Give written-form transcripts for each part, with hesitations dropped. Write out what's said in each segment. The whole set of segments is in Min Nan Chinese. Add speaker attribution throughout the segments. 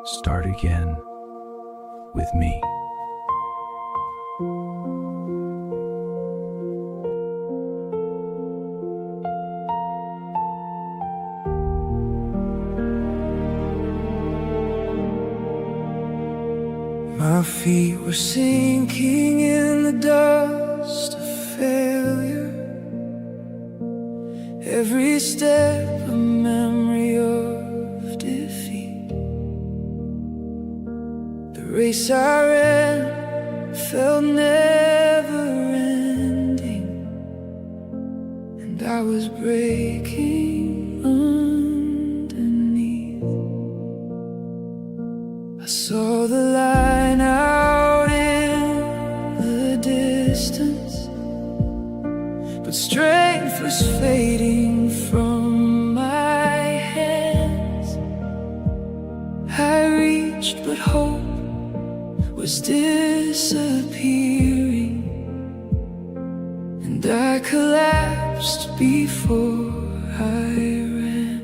Speaker 1: Start again with me.
Speaker 2: My feet were sinking in the dust of failure. Every step a memory of defeat. The race I ran felt never ending, and I was breaking underneath. I saw the line out in the distance, but strength was fading from my hands. I reached, but hope was disappearing, and I collapsed before I ran.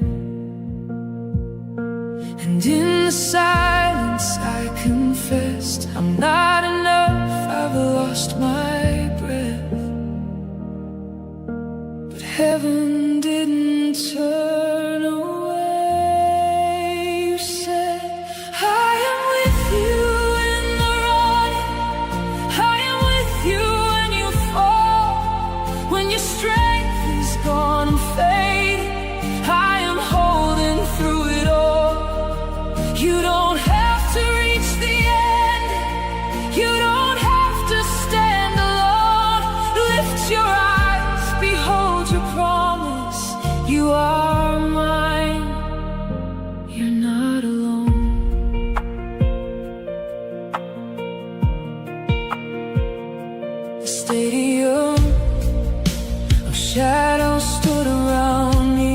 Speaker 2: And in the silence, I confessed, "I'm not enough, I've lost my breath." But heaven didn't turn away. You said, "I am with you in the running. I am with you when you fall. When your strength is gone and fading, I am holding through it all. You don't have to reach the end. You don't have to stand alone. Lift your eyes, behold your promise. You are mine. You're not alone." The stadium of shadows stood around me,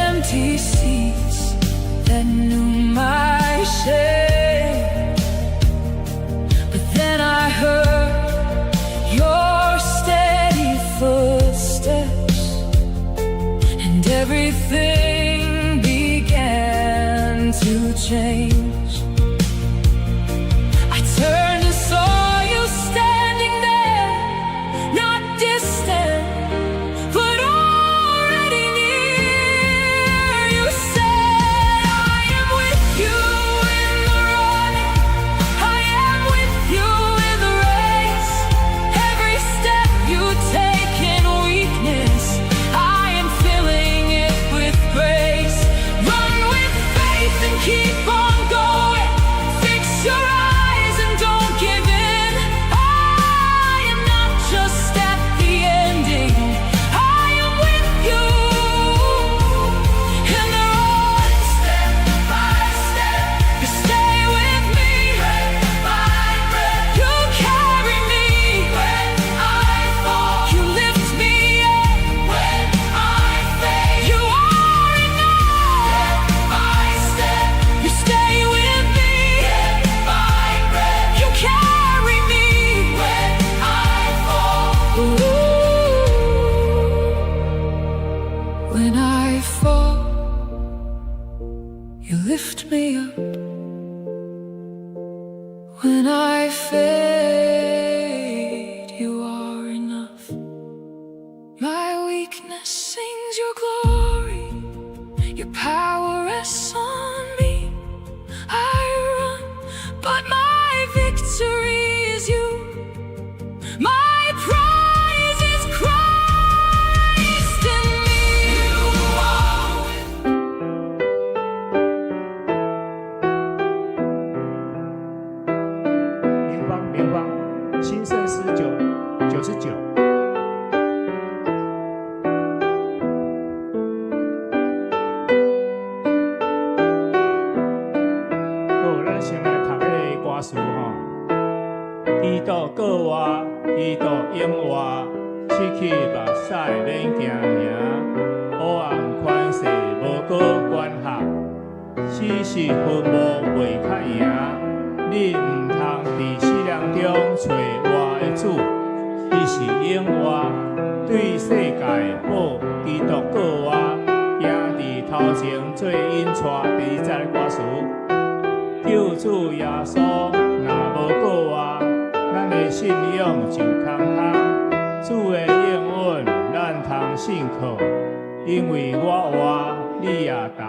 Speaker 2: empty seats that knew my shame. But then I heard your steady footsteps, and everything began to change. I turned and saw you standing there, not distant, but already near. You said, "I am with you in the running. I am with you in the race. Every step you take in weakness, I am filling it with grace. Run with faith and keep on going. Fix your eyes and don't give in. I am not just at the ending, I am with you in the run." Step by step, you stay with me. Breath by breath, you carry me. When I fall, you lift me up. When I fade, you are enough. Step by step, you stay with me. Breath by breath, you carry me. When I fall. Ooh. When I fall, you lift me up. When I fade, you are enough. My weakness sings your glory, your power rests on me. I run, but my victory is you. My prize is Christ in me. You are with
Speaker 3: 明芳，明芳，新圣诗99。好，咱先來讀彼个歌詞吼。基督閣活，基督永活，拭去目屎免驚惶，黑暗權勢無閣管轄，死是墳墓袂較贏。你毋通佇死人中揣活的主，伊是永活，對世界報基督閣活，行佇頭頭前做引帶。第二節歌詞，救主耶穌若無復活，咱的信仰就空空。主的應允，咱通信靠，因為我活，你也同。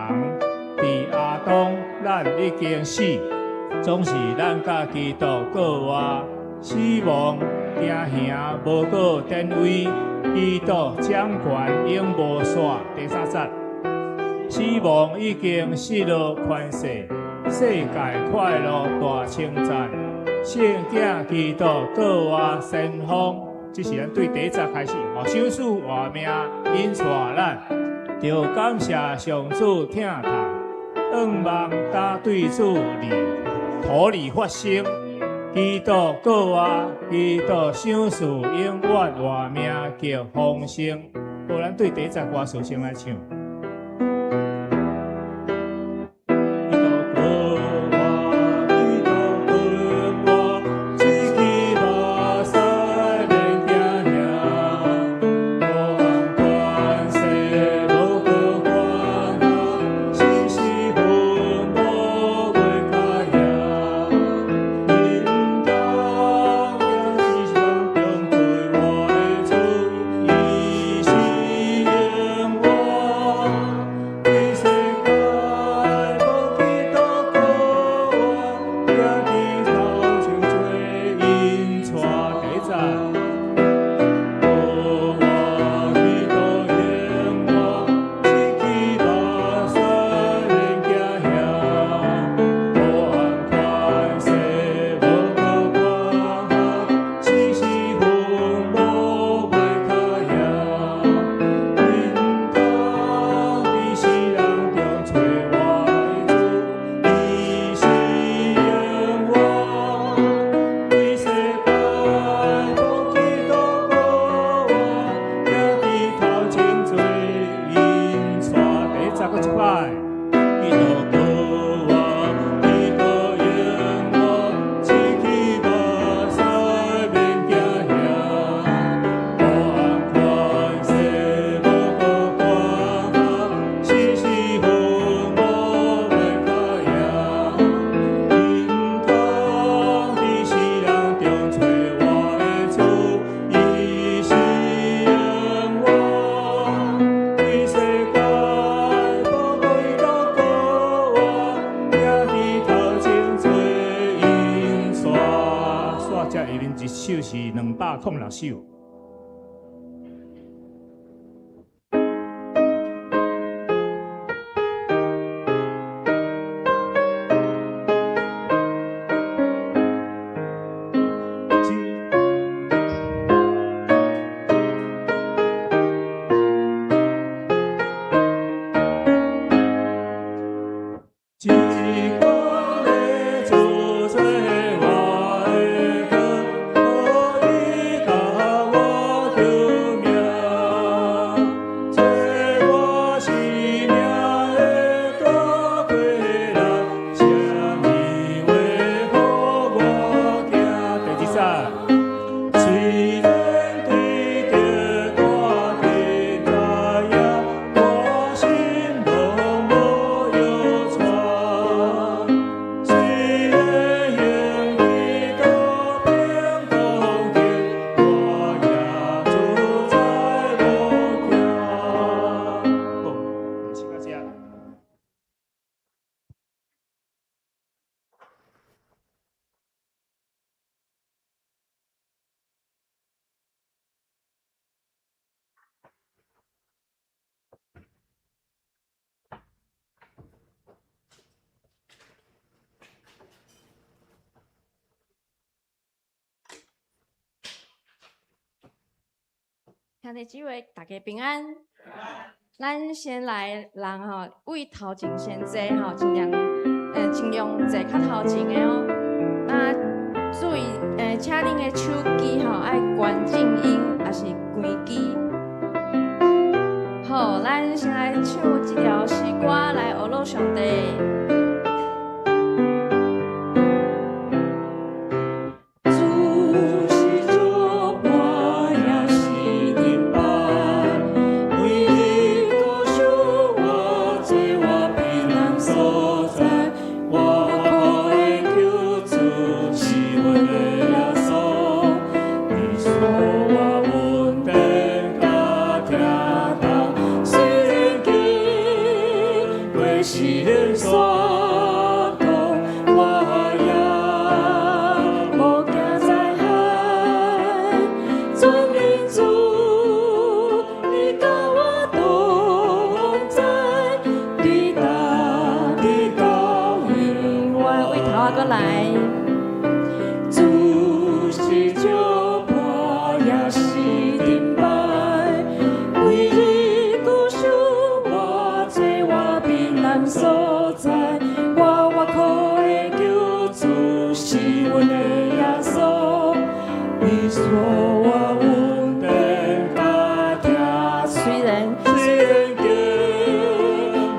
Speaker 3: 佇亞當，咱已經死，總是咱佮基督閣活。死亡驚嚇無閣典位，基督掌權永無煞。第三節，死亡已經失落權勢，世界快樂大稱讚。聖囝基督閣活先鋒，這是咱對第一節開始。哦，賞賜活命引帶咱，著感謝上主疼痛，願望焦對主裡土裡發生。基督閣活，基督賞賜永遠活命極豐盛。好，咱對第一節歌詞先來唱。基督閣活，基督閣活，失去目屎免驚嚇，黑暗權勢無閣管轄，死死魂無袂較贏。恁當行死人中做我的主，伊是永活。對世界無基督閣活，行佇頭前做引帶。第一節。閣活，基督永活，失去目屎免驚嚇，黑暗權勢無閣管轄，死死魂無袂較贏。恁當佇死人中揣我的主，伊是永活。對世界無基督閣活，行佇頭前做引帶。第一節閣一擺。基督閣活，基督永活，失去目屎免驚嚇，黑暗權勢無閣管轄，死死魂無袂較贏。恁當佇死人中揣我的主，伊是永活。對世界無基督閣活，行佇頭前做引帶。煞這下面一首是206首。至高的主做我的光，予伊共我救命，做我生命的大過難，啥物話予我驚？第二節，雖然對著大地知影，我心攏無搖掣。雖然行佇刀兵攻擊，我也自在無驚。好，唱到這。
Speaker 4: 兄弟姊妹，大家平安。咱先來人吼，位頭前先坐吼，盡量坐較頭前的哦。那注意，請恁的手機吼愛關靜音，抑是關機。好，咱先來唱這條詩歌來學樂上帝。主是作伴，也是恁伴，為你顧守我這
Speaker 2: 試煉山谷，我也無驚災害。全能主，你佮我同在，對大地到永遠。
Speaker 4: 為頭仔閣來。
Speaker 2: 主是石伴，也是盾牌，歸日固守我做我避難所在，我倚靠的救主是阮的耶穌，伊賜我恩典佮疼
Speaker 4: 雖然
Speaker 3: 雖然經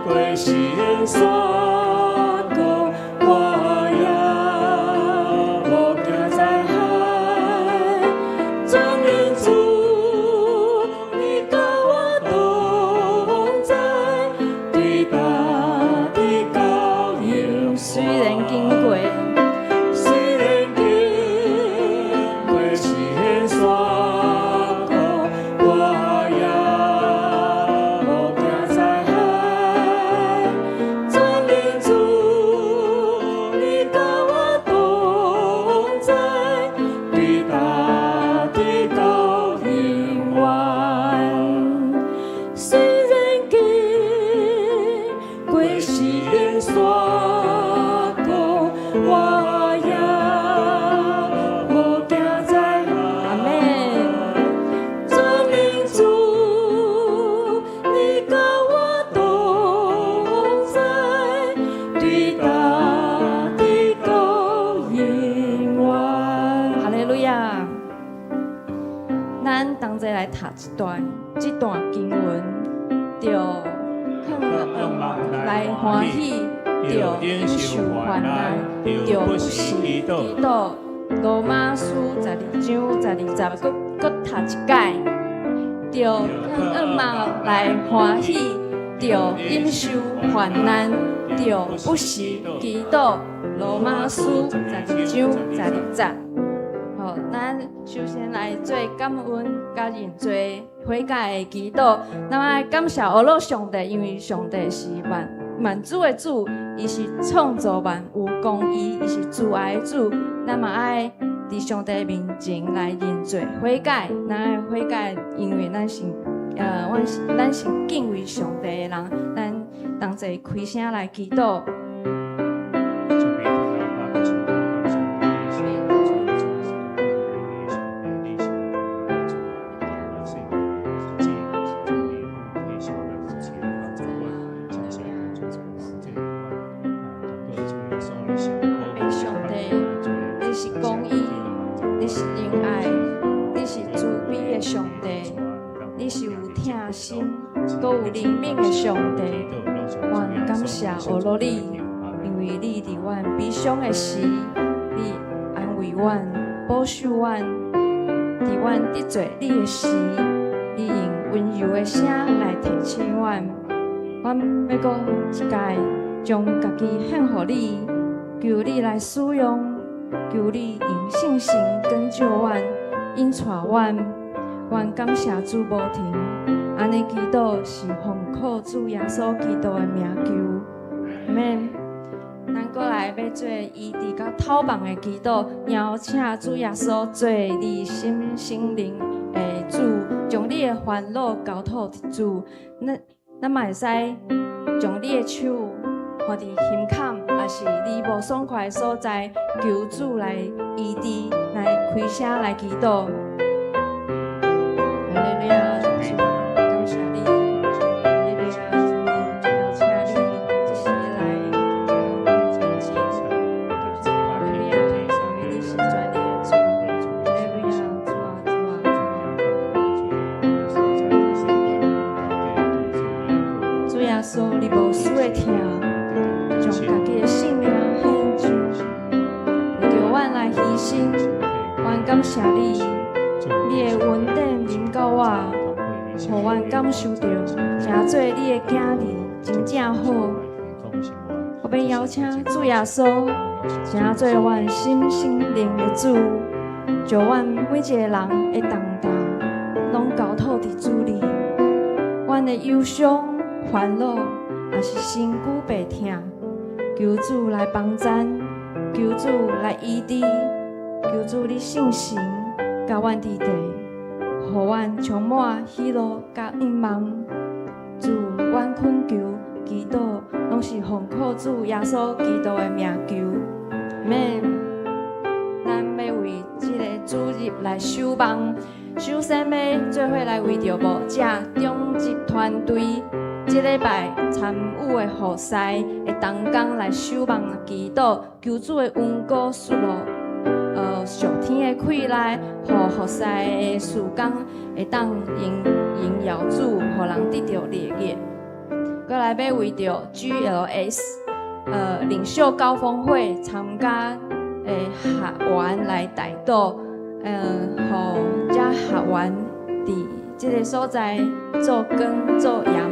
Speaker 3: 過試煉山
Speaker 2: 谷，我也無驚災害。全能主，你佮我同在，對大地到永遠。
Speaker 4: 雖然經過，
Speaker 3: 雖然經過試煉山谷，我也無驚災害。
Speaker 2: 全能主，你佮我同在，
Speaker 3: 對大地到永遠。
Speaker 2: 雖然經過試煉山谷，我也無驚災害。
Speaker 4: 阿們。
Speaker 2: 全能主，你佮我同在，對大地到永遠。
Speaker 4: 哈利路亞！咱同齊來讀一段，這段經文，著來歡喜，著忍受患難，著不時祈禱。羅馬書12章12節，閣閣讀一擺，著向望來歡喜，著忍受患難，著不時祈禱。羅馬書12章12節。好，咱首先來做感恩佮認罪悔改的祈禱。咱愛感謝阿樂上帝，因為上帝是萬萬主的主，伊是創造萬有公義，伊是慈愛的主。咱嘛愛佇上帝面前來認罪悔改，咱愛悔改，因為咱是阮是咱是敬畏上帝的人，咱同齊開聲來祈禱。上帝，你是公義，你是仁愛，你是慈悲的上帝，你是有疼心、閣有憐憫的上帝。阮感謝阿羅你，因為你佇阮悲傷的時，你安慰阮、保守阮；佇阮得罪你的時，你用溫柔的聲來提醒阮。阮欲閣一擺將家己獻予你，求你來使用，求你用聖神光照阮，引帶阮。阮感謝主無停，按呢祈禱是奉靠主耶穌基督的名求，阿們。咱閣來欲做醫治佮透望的祈禱，邀請主耶穌做你心心靈的主，將你的煩惱交託佇主。咱咱嘛會使將你的手放佇心坎，抑是你無爽快的所在，求主來醫治，來開聲來祈禱。哈利路亞，主，感謝你，哈利路亞，主，邀請你這時來前進。哈利路亞，因為你是全能的主。哈利路亞，主啊，主啊，主啊。主耶穌，你無私的疼，將家己的性命獻上，為著阮來犧牲。阮感謝你，你的恩典臨到我，予阮感受著，成做你的囝兒真正好。我欲邀請主耶穌，成做阮心心靈的主，將阮每一個人的重擔，攏交託佇主裡。阮的憂傷、煩煩惱，抑是身軀病疼，求主來幫贊，求主來醫治，求主你聖神佮阮佇地，予阮充滿喜樂佮盼望。主，阮懇求祈禱，攏是奉靠主耶穌基督的名求。阿們。咱欲為這个主日來守望，首先欲做伙來為著牧者長執團隊，這禮拜參與的服侍的同工來守望祈禱，求主的恩膏賜落，屬天的氣力，予服侍的事工會當榮榮耀主，予人得著利益。閣來欲為著 GLS 領袖高峰會參加的學員來代禱，予遮學員佇這个所在做光做鹽，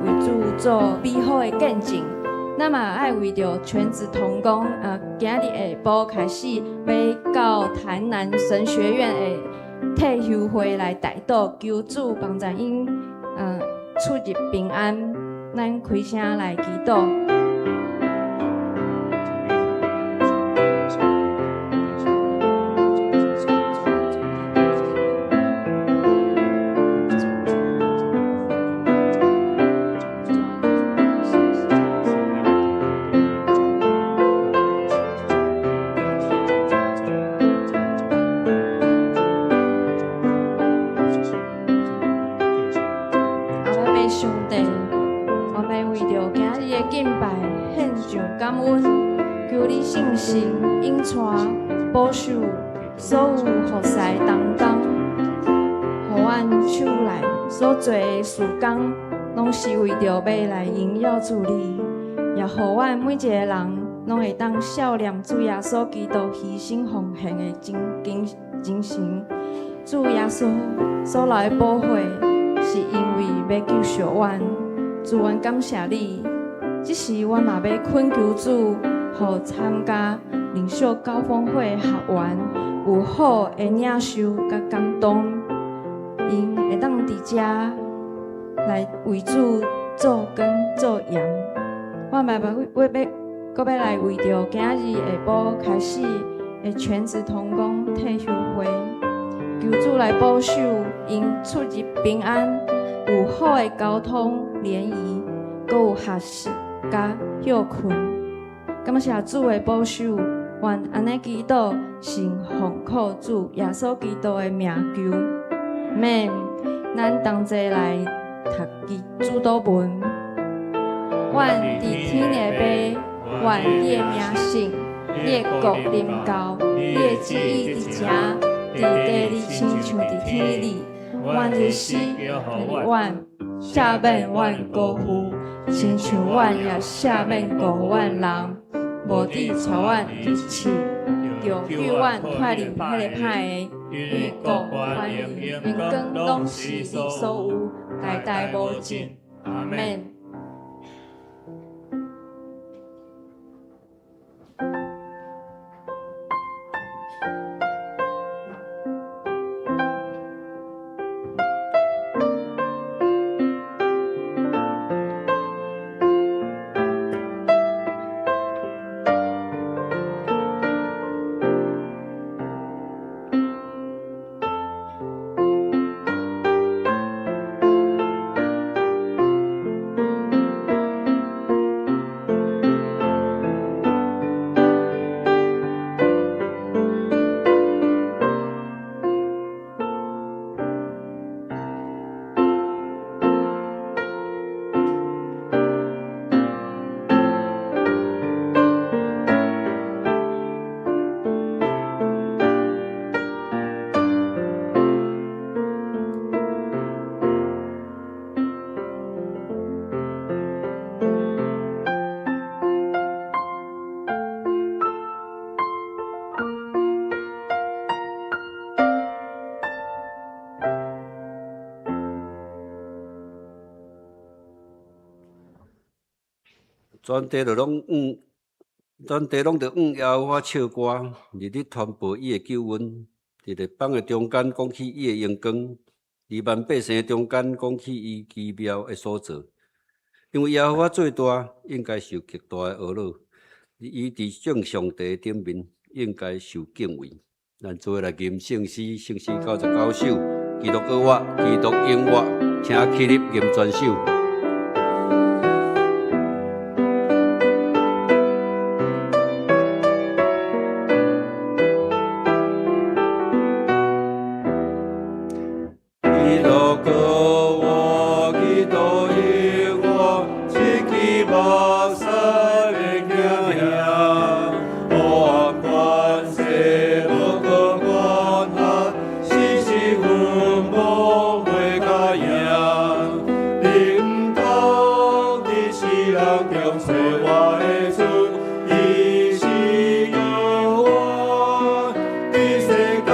Speaker 4: 為主做美好的見證。咱嘛愛為著全職同工，今日下晡開始欲到台南神學院的退休會來代禱，求主幫助𪜶，出入平安。咱開聲來祈禱。阿爸上帝，我欲為著今日的敬拜獻上感恩，求你聖神引帶保守所有服侍同工，予阮手內所做的事工，攏是為著欲來榮耀主你，也予阮每一个人攏會當效念主耶穌基督犧牲奉獻的精精神。主耶穌所流的寶血，是因為欲救贖阮。主，阮感謝你。這時，阮嘛欲懇求主，予參加領袖高峰會的學員有好的領受佮感動，𪜶會當佇遮來為主做光做鹽。我嘛欲我欲閣欲來為著今日下晡開始的全職同工退休會，求主來保守𪜶出入平安，有好的交通聯誼，閣有學習佮歇睏。感謝主的保守，阮按呢祈禱，是奉靠主耶穌基督的名求。阿們。咱同齊來讀記主禱文。阮佇天的父，願你的名聖，你的國臨到，你的旨意佇遮，佇地裡親像佇天裡。阮日食予阮，赦免阮過犯，親像阮也赦免過阮人，無得帶阮入試，著救阮脫離彼个歹的。因為國、權勢、榮光，攏是你所有，代代無盡。阿們。
Speaker 5: 全地就攏向，全地攏著向耶和華唱歌，日日傳報伊的救恩。佇列邦的中間講起伊的榮光，佇萬百姓的中間講起伊奇妙的所做。因為耶和華做大，應該受極大的呵咾。伊佇眾上帝頂面，應該受敬畏。咱做伙來吟聖詩，聖詩99首，基督閣活，基督永活，請起立吟全首。基督閣活，基督永活，失去目屎免驚嚇，黑暗權勢無閣管轄，死是墳墓袂較贏。你毋通佇死人中找我的主，伊是永活，佇世界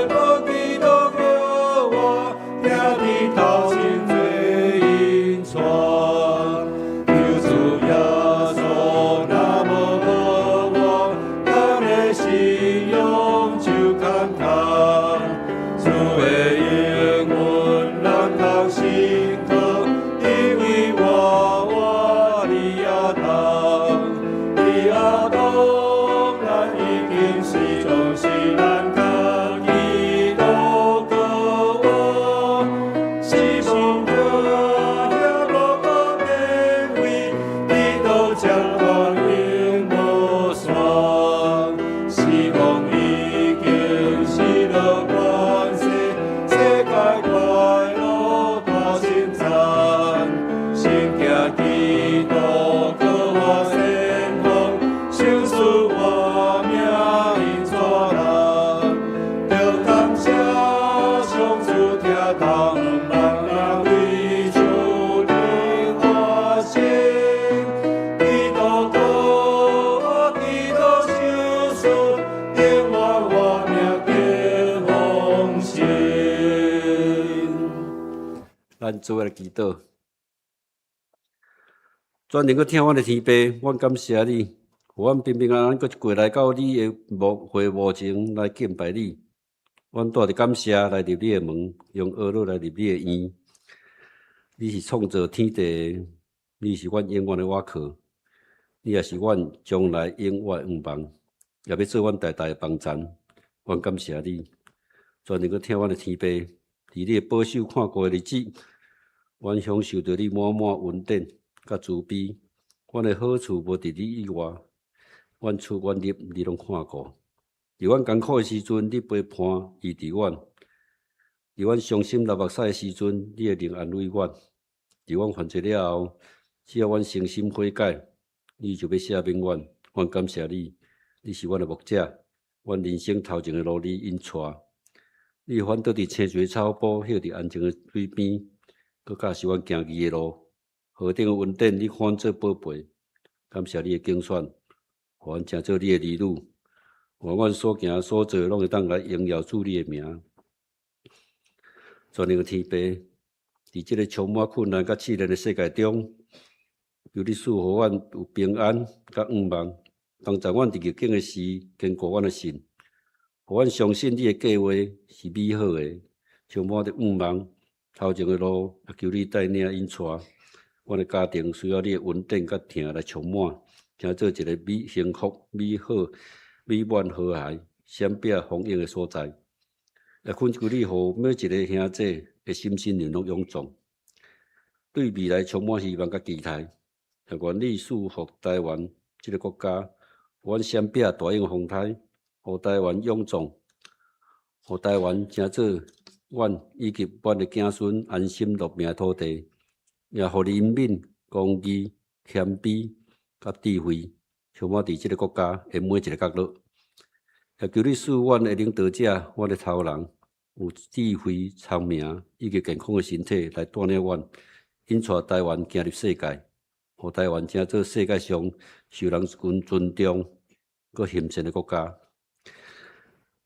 Speaker 5: 無基督閣活，徛佇頭前做引帶。求主耶穌若無復活，咱的信仰就空空。主的應允咱通信靠，因為我活你也當。佇亞當，咱已經死，總是咱家基督閣活，死亡無遐無閣變位，基督掌權永無煞。死亡已經失落權勢，世界快樂大稱讚。神行基督閣活先鋒，賞賜活命引帶人。著感謝上主疼痛，毋茫人為主的發生。基督閣活，基督賞賜，永遠活命得豐盛。咱做伙來祈禱。全能閣疼阮的天父，阮感謝你，予阮平平安安閣一過來到你的幕會幕前來敬拜你。阮帶著感謝來入你的門，用呵咾來入你的院。你是創造天地的，你是阮永遠的倚靠，你也是阮將來永遠的盼望，也欲做阮代代的幫贊。阮感謝你，全能閣疼阮的天父，佇你的保守看顧的日子，阮享受著你滿滿恩典佮慈悲。阮的好處無佇你以外，阮出阮入，你攏看顧。佇阮艱苦的時陣，你陪伴醫治阮；佇阮傷心流目屎的時陣，你的靈安慰阮。佇阮犯罪了後，只要阮誠心悔改，你就欲赦免阮。阮感謝你，你是阮的牧者，阮人生頭前的路你引帶。你反倒佇青翠的草埔，歇佇安靜的水邊，閣教示阮行義的路。何等的恩典，你看做寶貝。感謝你的揀選，予阮成做你的兒女，予阮所行所做，攏會當來榮耀主你的名。全能的天父，佇這个充滿困難佮試煉的世界中，求你賜予阮有平安佮盼望，幫助阮佇逆境的時，堅固阮的信，予阮相信你的計劃是美好的，充滿著盼望。頭前的路，也求你帶領引帶。阮的家庭需要你的恩典佮疼來充滿，成做一个美幸福、美好、美滿和諧、閃避豐盈的所在。也懇求你，予每一个兄弟的心身靈攏勇壯，對未來充滿希望佮期待。也願你賜福台灣這个國家，予阮閃避大勇風台，予台灣勇壯，予台灣成做阮以及阮的子孫安心樂命的土地。也予憐憫、公義、謙卑佮智慧，充滿佇這个國家的每一个角落。也求你賜阮的領導者、阮的頭人，有智慧、聰明以及健康的身體來帶領阮，引帶台灣行入世界，予台灣成做世界上受人尊重、閣欣羨的國家。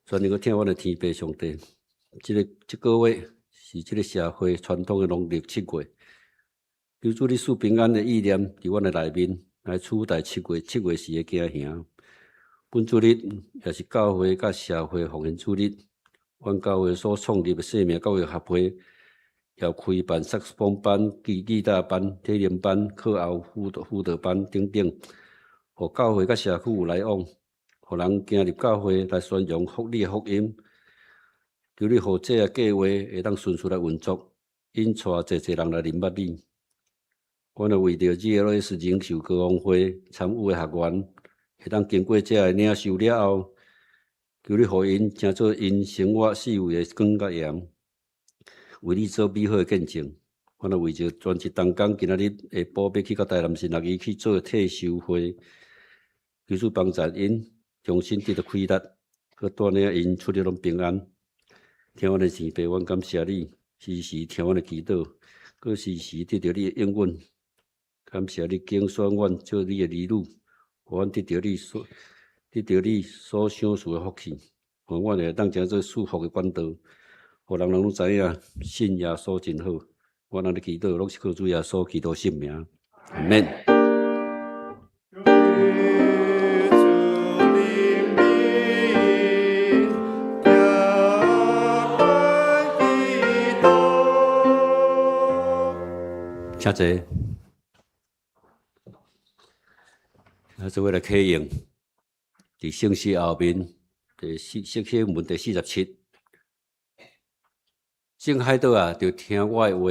Speaker 5: 全能閣疼阮的天父上帝，這個月是這个社會傳統的農曆七月。求主你賜平安的意念佇阮的內面，來取代七月七月時的驚嚇。本主日也是教會佮社會奉獻主日，阮教會所創立的生命教育協會，也開辦薩克斯風班、吉他班、體能班、課後輔導班等等，予教會佮社區有來往，予人行入教會來宣揚福你的福音。求你予這个計劃會當順遂來運作，引帶濟濟人來認捌你。阮也為著 GLS 領袖高峰會參與的學員，會當經過這个領受了後，求你予𪜶成做𪜶生活四圍的光佮鹽，為你做美好的見證。阮也為著全職同工今仔日下晡欲去到台南新六去做退修會，求主幫助𪜶重新得著氣力，閣帶領𪜶出入攏平安。聽阮的天父，阮感謝你，時時聽阮的祈禱，閣時時得著你的應允。感謝你揀選阮做你的兒女，予阮得著你所賞賜的福氣，予阮會當成做賜福的管道，予人人攏知影信耶穌真好。阮按呢祈禱，攏是靠主耶穌基督聖名。阿們。
Speaker 6: 主的名，加關基督。
Speaker 5: 請坐。啊，做伙來啟用，佇聖詩後面第四釋經文第47。眾海島啊，著聽我的話。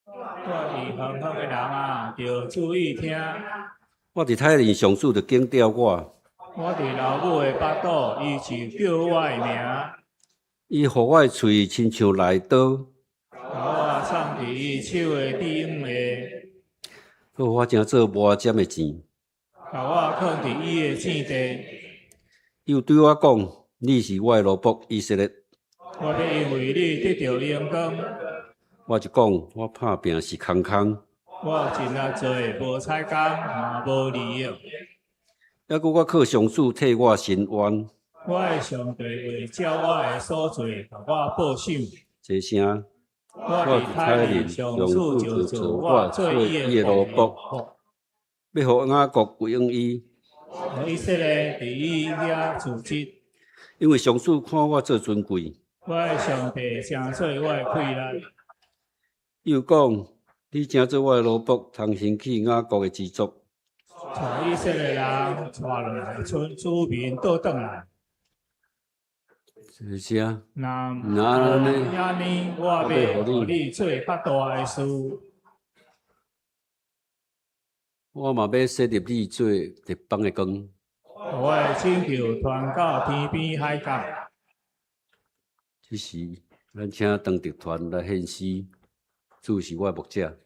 Speaker 3: 住佇遠方的人啊，著注意聽。
Speaker 5: 我佇胎裡上主就揀調我。
Speaker 3: 我佇老母的腹肚，伊就叫我的名。
Speaker 5: 伊予我的喙親像利刀。
Speaker 3: 予我藏佇伊手的地罌下。
Speaker 5: 予我成做磨尖的箭。
Speaker 3: 共我囥佇伊的糋地。
Speaker 5: 伊又對我講：你是我的奴僕以色列。
Speaker 3: 我欲因為你得著榮光。
Speaker 5: 我就講，我拍拚是空空。
Speaker 3: 我盡力做，無彩工，嘛無利益。
Speaker 5: 猶閣我靠上主替我伸冤。
Speaker 3: 我的上帝會照我的所做，共我報賞。
Speaker 5: 這聲，
Speaker 3: 我佇胎裡上主就造我做伊的奴僕，
Speaker 5: 欲予雅各歸向伊。
Speaker 3: 以色列佇伊遐住宅。
Speaker 5: 因為上主看我做尊貴。
Speaker 3: 我的上帝成做我的氣力。
Speaker 5: 伊又講：你成做我的奴僕，通興起雅各的支族。
Speaker 3: 帶以色列人帶落來，賰子民倒轉來。
Speaker 5: 這聲，
Speaker 3: 若
Speaker 5: 若按呢，
Speaker 3: 按呢，我欲予你做較大的事。
Speaker 5: 我嘛欲設立你做列邦的光。
Speaker 3: 予我的拯救傳到天邊海角。
Speaker 5: 這時，咱請張德團來獻詩，主是我的牧者。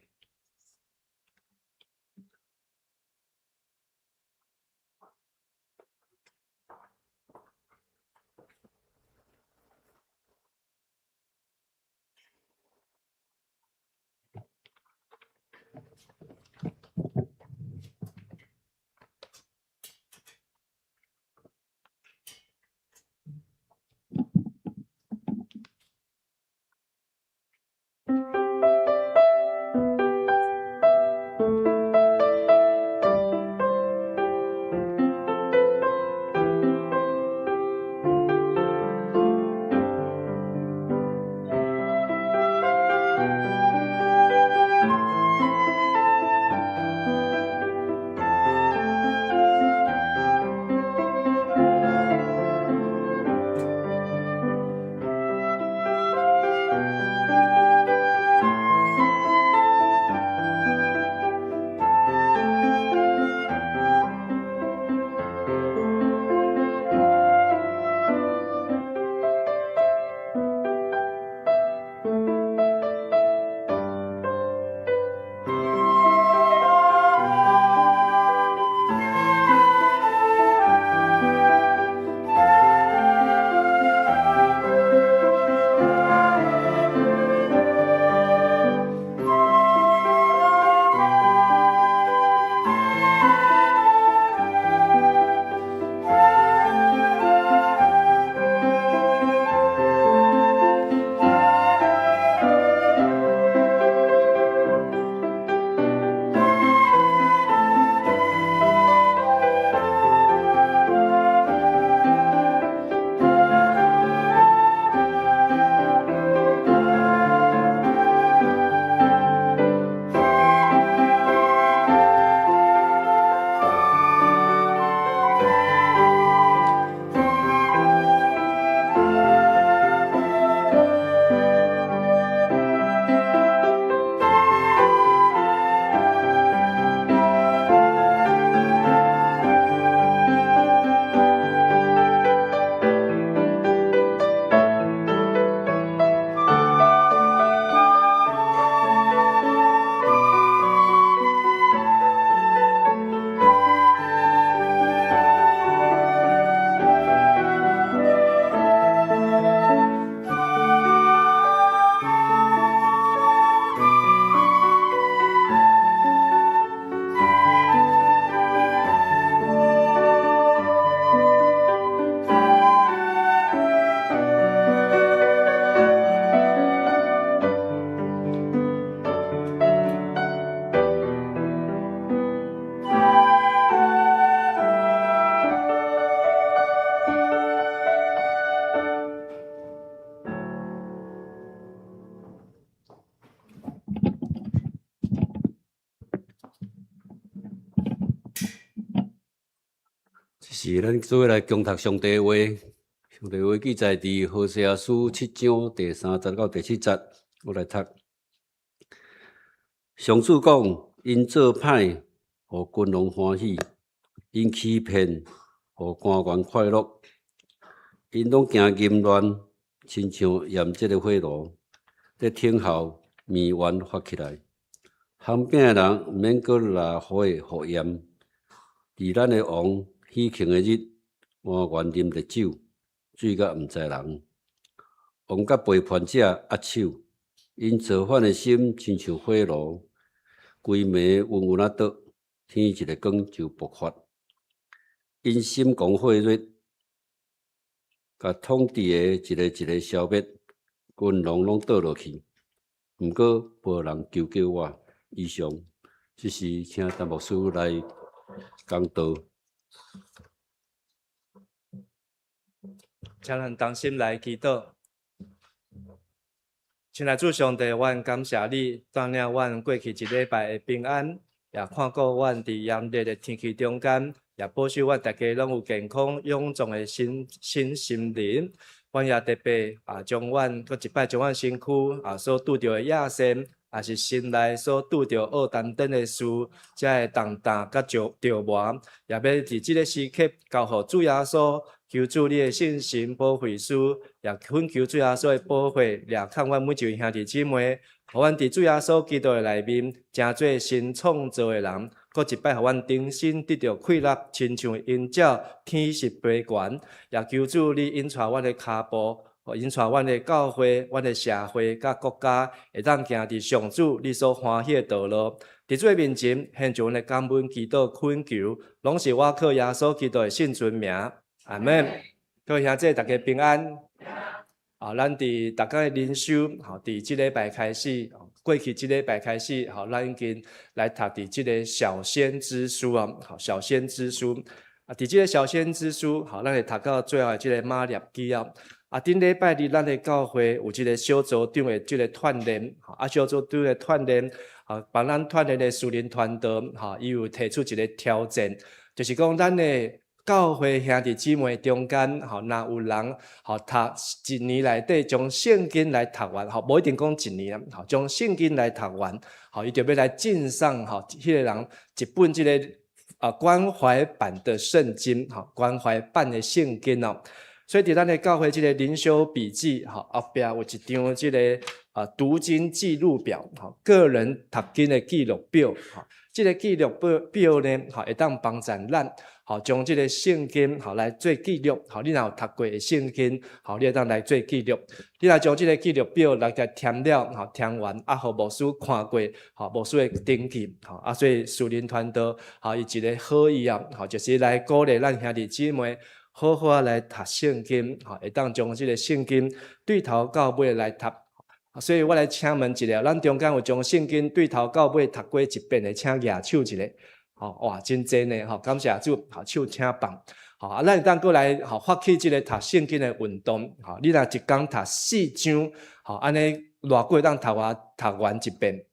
Speaker 5: 是，咱做伙來共讀上帝話。上帝話記載佇何西阿書七章第三節到第七節，我來讀。上主講：𪜶做歹，予君王歡喜；𪜶欺騙，予官員快樂。𪜶攏行淫亂，親像炎熱的火爐，咧等候麵圓發起來。烘餅的人毋免閣拿火予鹽。佇咱的王喜慶的日，官員啉烈酒，醉甲毋知人。王佮背叛者握手，𪜶造反的心親像火爐，規暝溫溫仔倒，天一个光就爆發。𪜶心狂火熱，共統治的一个一个消滅，君王攏倒落去。毋過無人求告我。以上，這是請陳牧師來講道。
Speaker 6: 請咱同心來祈禱。親愛主上帝，阮感謝你帶領阮過去一禮拜的平安，也看顧阮佇炎熱的天氣中間，也保守阮大家攏有健康勇壯的身身心靈。阮也特別啊，將阮閣一擺將阮身軀啊所拄著的野心，也是心內所拄著惡擔等的事，這个重擔佮著磨，也欲佇這个時刻交予主耶穌，求主你的聖神保惠師，也懇求主耶穌的保護，掠看阮每一位兄弟姊妹，予阮佇主耶穌基督的內面，成做新創造的人，閣一擺予阮重新得著氣力，親像鷹鳥天實飛懸，也求主你引帶阮的跤步。引帶阮的教會、阮的社會佮國家，會當行佇上主你所歡喜的道路。佇主的面前，獻上阮的感恩、祈禱、懇求，攏是倚靠耶穌基督的聖尊名。阿門。各位兄弟，大家平安。啊，咱佇逐工的靈修，吼，佇這禮拜開始，過去這禮拜開始，吼，咱已經來讀佇這个小先知書啊，吼，小先知書。啊，佇這个小先知書，吼，咱會讀到最後的這个瑪拉基啊。啊，頂禮拜日咱的教會有這个小組長的這个鍛鍊，啊，小組長的鍛鍊，啊，幫咱鍛鍊的屬靈傳道，吼，伊有提出一個挑戰，就是講咱的教會兄弟姊妹中間，吼，若有人，吼，讀一年內底將聖經來讀完，吼，無一定講一年，吼，將聖經來讀完，吼，伊就欲來贈送，吼，彼个人一本這个啊關懷版的聖經，吼，關懷版的聖經哦。所以佇咱的教會這个靈修筆記，吼，後壁有一張這个啊讀經記錄表，吼，個人讀經的記錄表，吼，這个記錄表表呢，吼，會當幫助咱，吼，將這个聖經，吼，來做記錄，吼，你若有讀過的聖經，吼，你會當來做記錄。你若將這个記錄表來共填了，吼，填完，啊，予牧師看過，吼，牧師會登記，吼，啊，所以屬靈傳道，吼，伊一个好意啊，吼，就是來鼓勵咱兄弟姊妹。好好仔來讀聖經，吼，會當將這个聖經對頭到尾來讀。所以我來請問一下，咱中間有將聖經對頭到尾讀過一遍的，請舉手一下。吼，哇，真濟呢，吼，感謝主，吼，手請放。吼，啊，咱會當閣來，吼，發起這个讀聖經的運動。吼，你若一工讀四章，吼，按呢偌久會當讀完讀完一遍？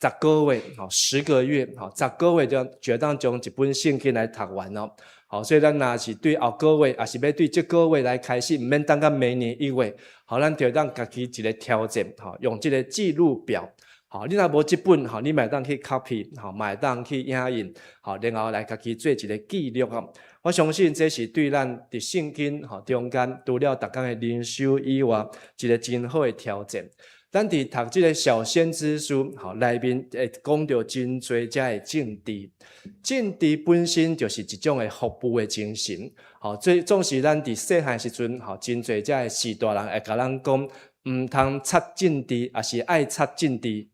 Speaker 6: 十個月，吼，10個月，吼，十個月就就當將一本聖經來讀完咯。好，所以咱若是對後個月，抑是欲對這個月來開始，毋免等到明年一月，好，咱就當家己一个挑戰，吼，用這个記錄表，好，你若無這本，吼，你嘛會當去 copy，吼，嘛會當去影印，好，然後來家己做一个記錄吼。我相信這是對咱佇聖經吼中間，除了逐工的靈修以外，一个真好的挑戰。咱佇讀這个小先知書，吼，內面會講著真濟遮的政治，政治本身就是一種的服務的精神，吼，這總是咱佇細漢時陣，吼，真濟遮的序大人會共咱講，毋通插政治，抑是愛插政治，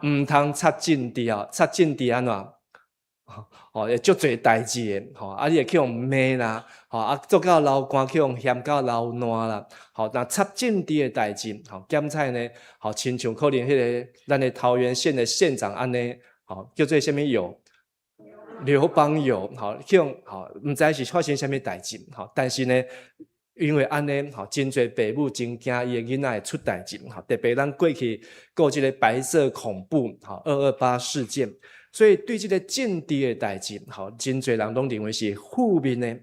Speaker 6: 毋通插政治哦，插政治按怎？吼，會足濟代誌的，吼，啊，你會去予罵啦，吼，啊，做到流汗去予嫌到流爛啦，吼，若插政治的代誌，吼，檢採呢，吼，親像可能彼个咱的桃園縣的縣長按呢，吼，叫做啥物友，劉邦友，吼，去予，吼，毋知是發生啥物代誌，吼，但是呢，因為按呢，吼，真濟爸母真驚伊的囡仔會出代誌，吼，特別咱過去過這个白色恐怖，吼，228事件。所以對這个政治的代誌，吼，真濟人攏認為是負面的。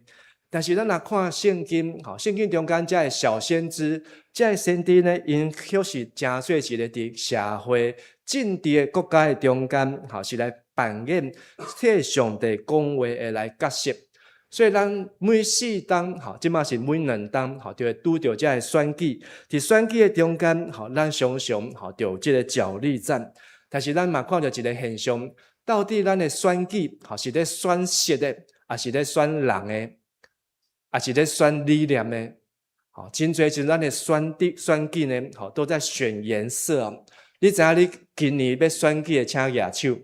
Speaker 6: 但是咱若看聖經，吼，聖經中間這个小先知，這个先知呢，𪜶確實成做一个佇社會政治的國家的中間，吼，是來扮演替上帝講話的來角色。所以咱每四冬，吼，這馬是每兩冬，吼，就會拄著這个選舉。佇選舉的中間，吼，咱常常吼，就有這个角力戰。但是咱嘛看著一个現象，到底咱的選舉，吼，是咧選色的，抑是咧選人的，抑是咧選理念的？吼，真濟時咱的選舉呢，吼，都在選顏色。你知影你今年欲選舉的，請舉手。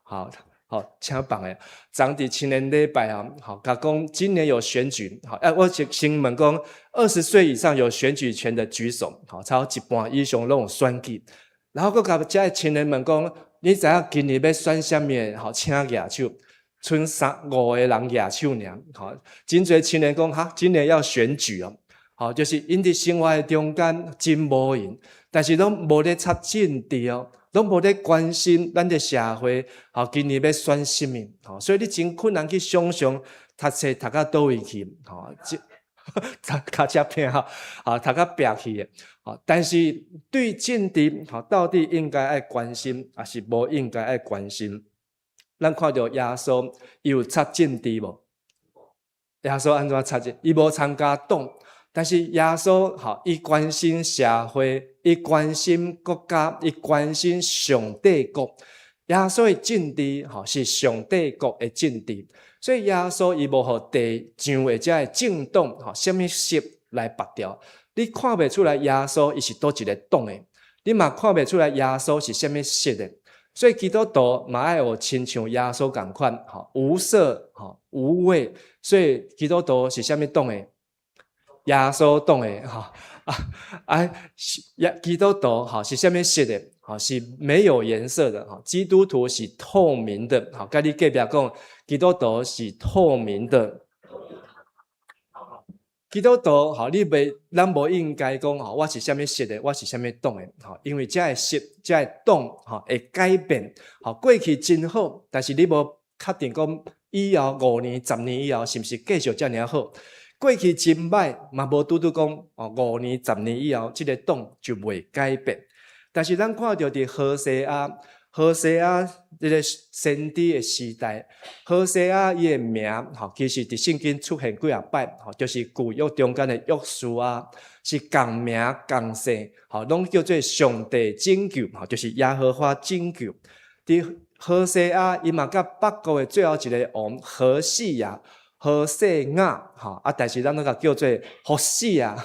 Speaker 6: 好。好，請放的，昨佇青年禮拜啊，好，共講今年有選舉，好，啊，我先先問講，20歲以上有選舉權的舉手，好，差不多一半以上攏有選舉，然後閣共遮的青年問講，你知影今年欲選啥物？好，請舉手，賰三五個人舉手爾，好，真濟青年講，哈，今年要選舉哦，好，就是𪜶佇生活的中間真無閒，但是攏無咧插政治哦。攏無咧關心咱的社會，吼，今年欲選啥物，吼，所以你真困難去想像讀冊讀到佗位去，吼，這跤車拼吼，啊，讀甲壁去的，吼，但是對政治，吼，到底應該愛關心，抑是無應該愛關心？咱看著耶穌，伊有插政治無？耶穌按怎插政？伊無參加黨。但是耶穌吼，伊關心社會，伊關心國家，伊關心上帝國。耶穌的政治吼是上帝國的政治，所以耶穌伊無予地上的這个政黨吼，啥物色來縛牢。你看袂出來耶穌伊是佗一个黨的，你嘛看袂出來耶穌是啥物色的。所以基督徒嘛愛學親像耶穌仝款，吼無色吼無味。所以基督徒是啥物黨的？耶穌黨的吼啊啊！耶基督徒吼是啥物色的？吼是沒有顏色的吼。基督徒是透明的，吼，共你隔壁講，基督徒是透明的。基督徒吼，你袂，咱無應該講吼，我是啥物色的，我是啥物黨的，吼，因為這个色、這个黨吼會改變，吼過去真好，但是你無確定講以後5年、10年以後是毋是繼續遮爾好。過去真歹，嘛無拄拄講哦，5年、十年以後，這个黨就袂改變。但是咱看著佇何西阿，何西阿這个先知的時代，何西阿伊的名吼，其實佇聖經出現幾仔擺，吼，就是舊約中間的約書亞，是仝名仝姓，吼，攏叫做上帝拯救，吼，就是耶和華拯救。佇何西阿，伊嘛佮北國的最後一个王何細亞。何細亞，吼啊！但是咱攏共叫做何死啊，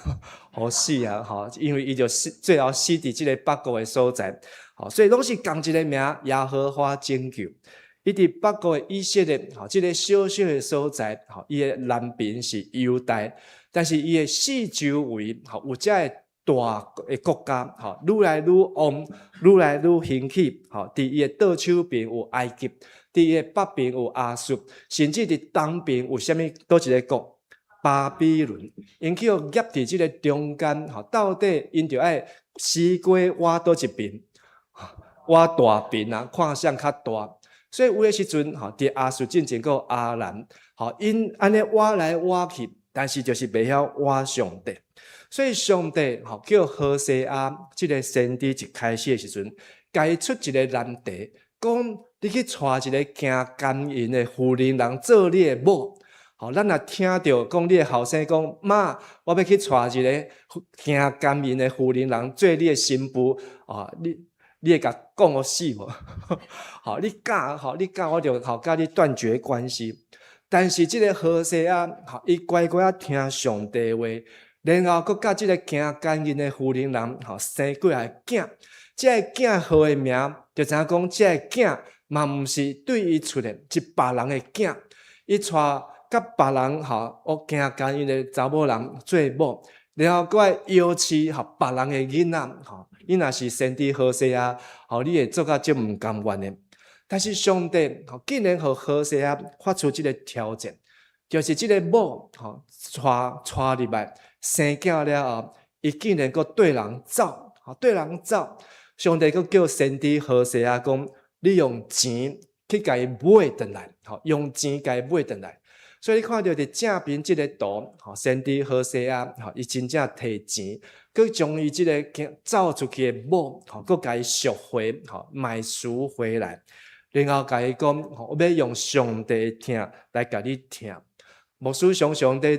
Speaker 6: 何死啊，吼！因為伊就死，最後死佇這个北國的所在，吼，所以攏是仝一个名，耶和華拯救。伊佇北國的以色列，吼，這个小小的所在，吼，伊的南邊是猶大，但是伊的四周圍，吼，有遮个大的國家，吼，愈來愈旺，愈來愈興起，吼，佇伊的倒手邊有埃及。佇伊的北邊有亞述，甚至佇東邊有啥物？佗一个國？巴比倫，𪜶去予夾佇這个中間，吼，到底𪜶著愛西瓜倚佗一邊，倚大邊啊，看誰較大。所以有的時陣，吼，佇亞述進前閣有亞蘭，吼，𪜶按呢倚來倚去，但是就是袂曉倚上帝。所以上帝吼叫何西阿這个先知一開始的時陣，共伊出一个難題，講你去娶一个行姦淫的婦人人做你的某。吼，咱若聽著講你的後生講媽，我欲去娶一个行姦淫的婦人人做你的新婦，啊，你會共講予死無？吼，你敢吼，你敢我就吼共你斷絕關係。但是這个何西阿，吼，伊乖乖仔聽上帝話，然後閣佮這个行姦淫的婦人人，吼，生過來囝。這个囝號的名，就知影講這个囝嘛毋是對伊出的，是別人的囝。伊娶佮別人吼，學行姦淫的查某人做某，然後閣愛搖飼吼別人的囡仔，吼，你若是先知何西阿，吼，你會做甲足毋甘願的。但是上帝吼，竟然予何西阿發出這个挑戰，就是這个某吼娶娶入來生囝了後，伊竟然閣綴人走，吼綴人走。上帝閣叫先知何西阿講，你用錢去共伊買轉來，吼，用錢共伊買轉來。所以你看著佇正邊這個圖，吼，先知何西阿，吼，伊真正提錢，閣將伊這个走出去的某，吼，閣共伊贖回，吼，買贖回來，然後共伊講，吼，我欲用上帝的疼來共你疼。牧師常常佇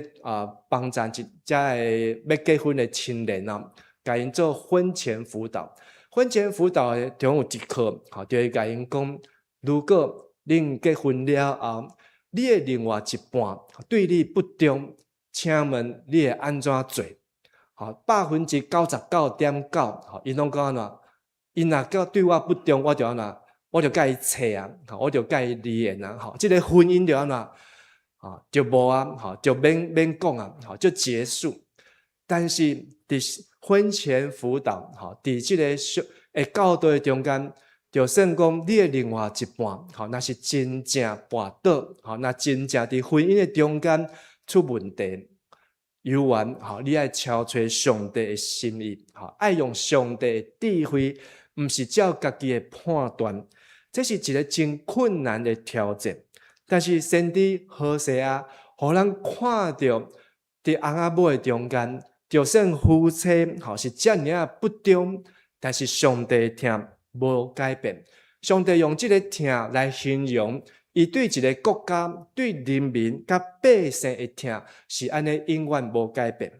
Speaker 6: 幫贊一遮个欲結婚的青年啊，共𪜶做婚前輔導。婚前輔導的中有一課，吼，就會共𪜶講，如果恁結婚了後，你的另外一半對你不忠，請問你會按怎做？吼，99.9%，吼，𪜶攏講按怎？𪜶若閣對我不忠，我就按怎？我就共伊切啊，吼，我就共伊離緣啊，吼，這个婚姻就按怎？啊，就無啊，吼，就免免講啊，吼，就結束。但是佇婚前輔導，吼，佇這个小會教導的中間，就算講你的另外一半，吼，若是真正跋倒，吼，若真正佇婚姻的中間出問題，猶原，吼，你愛敲揣上帝的心意，吼，愛用上帝的智慧，毋是照家己的判斷，這是一个真困難的挑戰。但是先知何西阿，予咱看著佇翁仔某的中間，就算夫妻吼是遮爾仔不忠，但是上帝疼無改變。上帝用這个疼來形容，伊對一个國家、對人民佮百姓的疼是按呢永遠無改變。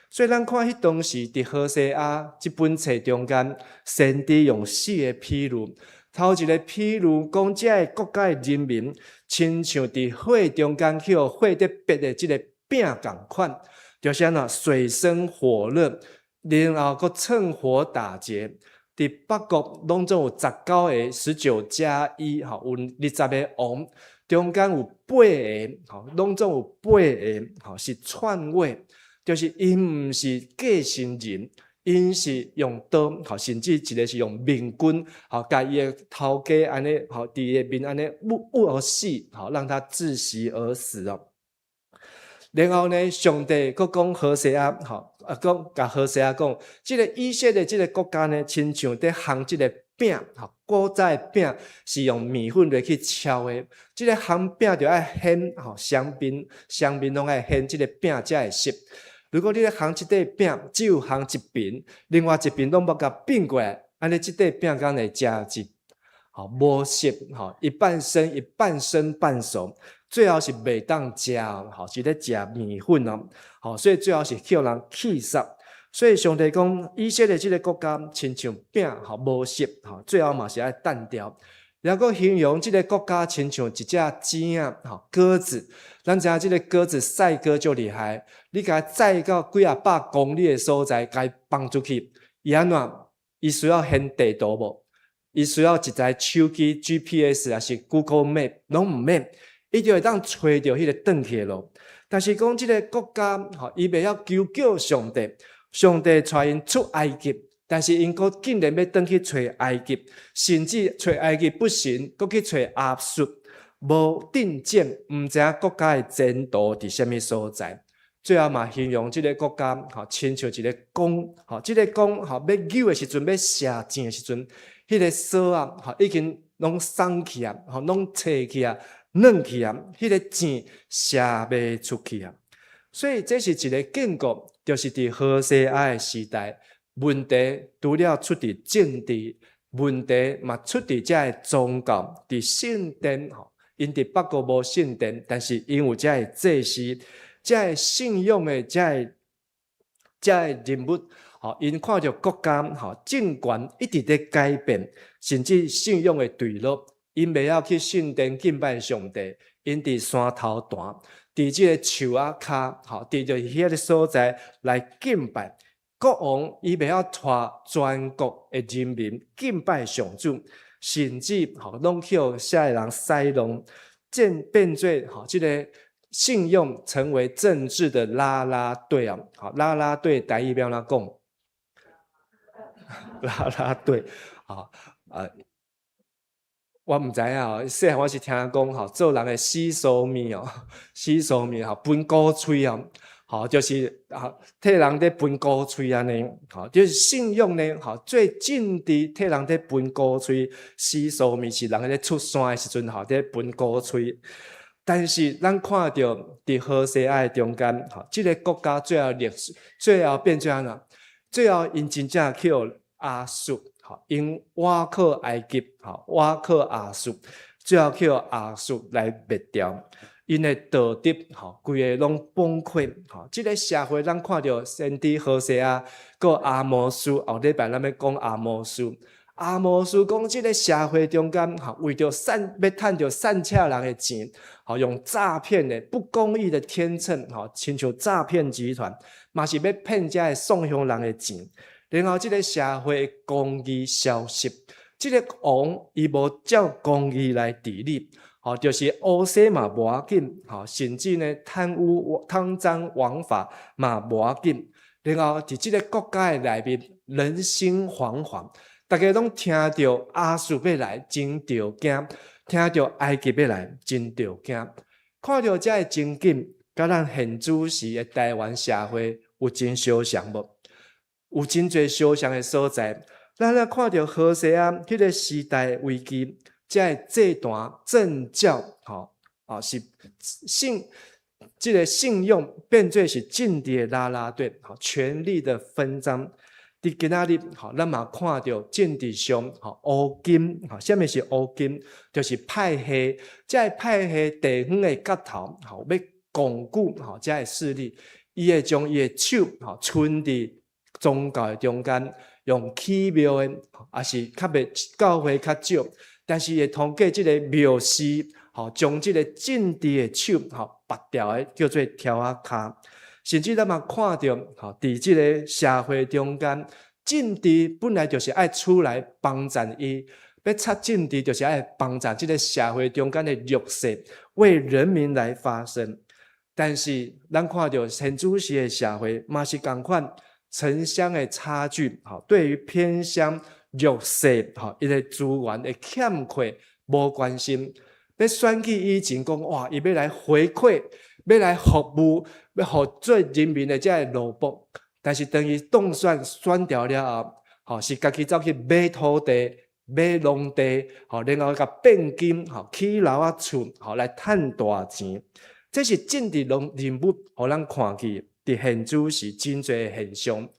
Speaker 6: 所以咱看彼當時佇何西阿這本冊中間，先知用四个譬喻。頭一个譬喻講，這个國家的人民親像佇火中間去予火咧逼的這个餅仝款，就是按怎水深火熱，然後閣趁火打劫。佇北國攏總有19個19+1，吼，有20個王，中間有八个，吼，攏總有八个，吼，是篡位，就是𪜶毋是繼承人。𪜶是用刀，吼，甚至一个是用面棍，吼，共伊的頭家按呢，吼，佇伊的面按呢，捂捂予死，吼，讓他窒息而死哦。然後呢，上帝閣講何西阿，吼，講共何西阿講，這个以色列這个國家呢，親像佇烘這个餅，吼，古早的餅是用麵粉落去敲的，這个烘餅著愛掀，吼，雙邊雙邊攏愛掀，這个餅才會熟。如果你咧烘這塊餅，只有烘一邊，另外一邊攏無共變過來，按呢這塊餅敢會食入？吼，無熟，吼，一半生一半生半熟，最後是袂當食，吼，是咧食麵粉哦，吼，所以最後是予人棄殺。所以上帝講，以色列這个國家親像餅，吼，無熟，吼，最後嘛是愛擲掉。然後閣形容這个國家親像一隻雞仔，吼，鴿子。咱知影這个鴿子賽鴿足厲害，你共伊載到幾仔百公里的所在，共伊放出去，伊按怎？伊需要顯地圖無？伊需要一台手機 GPS 抑是 Google Map，攏毋免，伊就會當揣著彼个轉去的路。但是講這个國家，吼，伊袂曉求告上帝，上帝帶𪜶出埃及，但是𪜶閣竟然欲轉去揣埃及，甚至揣埃及不成，閣去揣亞述。無定見，毋知影國家的前途佇啥物所在。最後嘛，形容這个國家，吼，親像一个弓，吼，這个弓，吼，欲扭的時陣，欲射箭的時陣，彼个索仔，吼，已經攏鬆去啊，吼，攏斜去啊，軟去啊，彼个箭射袂出去啊。所以這是一个警告，就是佇何西阿的時代，問題除了出佇政治，問題嘛出佇遮个宗教，佇聖殿，吼。𪜶佇北國無聖殿，但是𪜶有遮个祭司，遮个信仰的遮个遮个人物，吼，𪜶看著國家吼政權一直佇改變，甚至信仰的墜落，𪜶袂曉去聖殿敬拜上帝，𪜶佇山頭壇，佇這个樹仔跤，吼，佇著彼个所在來敬拜。國王伊袂曉帶全國的人民敬拜上主。甚至吼，攏去予遐个人使弄，變做吼，這个信仰成為政治的啦啦隊啊！好，啦啦隊台語欲按怎講？啦啦隊，吼，我毋知影哦，細漢我是聽講吼，做人的死蘇物哦，死蘇物吼，分鼓吹哦，吼，就是啊，替人咧分鼓吹按呢，吼，就是信用呢，吼，做政治替人咧分鼓吹，洗蘇物是人咧出山的時陣，吼，咧分鼓吹。但是咱看著佇何西阿的中間，吼，這个國家最後歷史最後變做按怎？最後𪜶真正去予亞述，吼，𪜶倚靠埃及，吼，倚靠亞述，最後去予亞述來滅掉。𪜶的道德，吼，規个攏崩潰，吼。這个社會咱看著先知何西阿，閣阿摩司，後禮拜咱欲講阿摩司。阿摩司講，這个社會中間，吼，為著散欲趁著散赤人的錢，吼，用詐騙的不公義的天秤，吼，親像詐騙集團，嘛是欲騙遮个宋鄉人的錢。然後這个社會公義消失，這个王伊無照公義來治理，吼，就是烏西嘛無要緊，吼，甚至呢貪污貪贓枉法嘛無要緊。然後佇這个國家的內面，人心惶惶。逐家攏聽著亞述欲來，真著驚；聽著埃及欲來，真著驚。看著遮个情景，佮咱現主時的台灣社會有真相像無？有真濟相像的所在。咱若看著何西阿彼个時代危機，遮个祭壇政教，吼啊是信，這个信用變做是政治的啦啦隊，吼，權力的分贓。佇今仔日，吼，咱嘛看著政治上，吼，烏金，吼，啥物是烏金？就是派系，遮个派系地方的角頭，吼，欲鞏固，吼，遮个勢力，伊會將伊的手，吼，伸佇宗教的中間，用起廟的，抑是較袂教會較少，但是會通過這个廟師，吼，將這个政治的手，吼，拔掉的，叫做柱仔跤。甚至咱嘛看著，吼，佇這个社會中間，政治本來就是愛出來幫贊伊，欲插政治就是愛幫贊這个社會中間的弱勢，為人民來發聲。但是咱看著現主時的社會嘛是仝款，城鄉的差距，吼，對於偏鄉弱勢，吼，伊的資源的欠缺無關心。欲選舉以前講，哇，伊欲來回饋，欲來服務，欲予做人民的遮个奴僕。但是當伊當選選著了後，吼，是家己走去買土地、買農地，吼，然後共變金，吼，起樓仔厝，吼，來趁大錢。這是政治人人物予咱看見佇現主時真濟現象。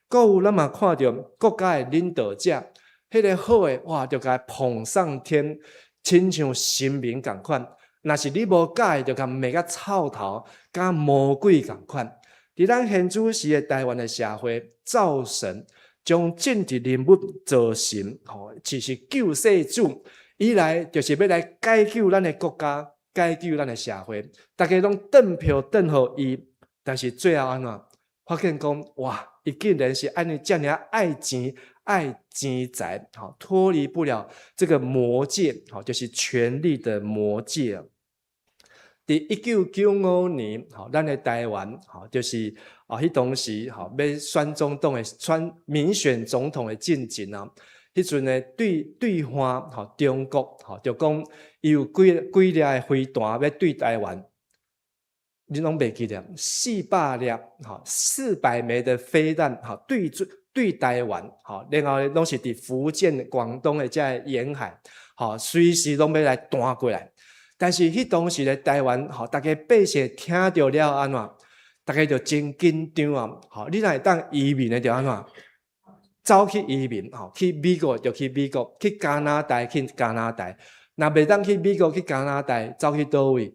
Speaker 6: 閣有咱嘛看著國家的領導者，彼个好的，哇，就共捧上天，親像神明仝款；若是你無佮意，就共罵甲臭頭，佮魔鬼仝款。佇咱現主時的台灣的社會，造神將政治人物做神，吼，就是救世主，伊來就是欲來解救咱的國家，解救咱的社會。逐家攏轉票轉予伊，但是最後按怎？發現講，哇，伊竟然是按呢遮爾愛錢、愛錢財，吼，脫離不了這個魔戒，吼，就是權力的魔戒。佇1995年，吼，咱的台灣，吼，就是啊，彼當時，吼，欲選總統的選民選總統的進前啊，彼陣呢，對對岸，吼，中國，吼，就講伊有幾幾粒的飛彈欲對台灣，你攏袂記得？400粒，吼，400枚的飛彈，吼，對準對台灣，吼，然後攏是佇福建、廣東的遮个沿海，吼，隨時攏欲來彈過來。但是彼當時咧，台灣吼，逐家百姓聽著了按怎？逐家就真緊張啊！吼，你若會當移民的就按怎？走去移民，吼，去美國就去美國，去加拿大去加拿大。若袂當去美國去加拿大，走去佗位？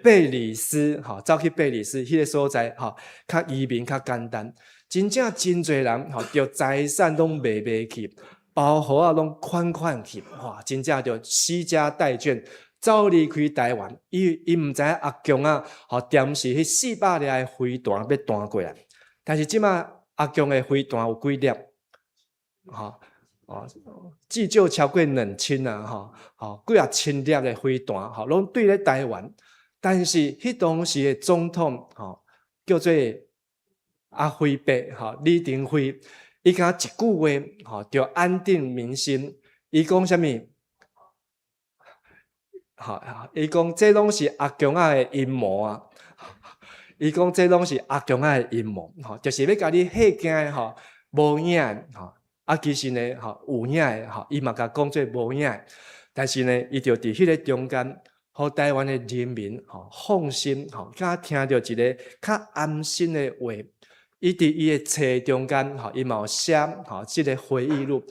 Speaker 6: 貝里斯，吼，走去貝里斯彼个所在，吼，較移民較簡單。真正真濟人，吼，著財產攏賣賣去，包袱仔攏款款去，哇，真正就攜家帶眷。走離開台灣，伊伊毋知影阿共仔，吼，踮時彼400粒的飛彈欲彈過來，但是這馬阿共的飛彈有幾粒？吼，哦，至少超過2000啊，吼，吼，幾仔千粒的飛彈，吼，攏對咧台灣。但是彼當時的總統，吼，叫做阿輝伯，吼，李登輝，伊敢一句話，吼，就安定民心。伊講啥物？吼，伊講這攏是阿共仔的陰謀啊！伊講這攏是阿強仔的陰謀，吼，就是欲共你嚇驚的吼，無影的吼。啊，其實呢，吼有影的吼，伊嘛共講做無影的，但是呢，伊就佇彼个中間，予台灣的人民吼放心吼，敢聽著一个較安心的話。伊佇伊的冊中間吼，伊嘛有寫吼這个回憶錄，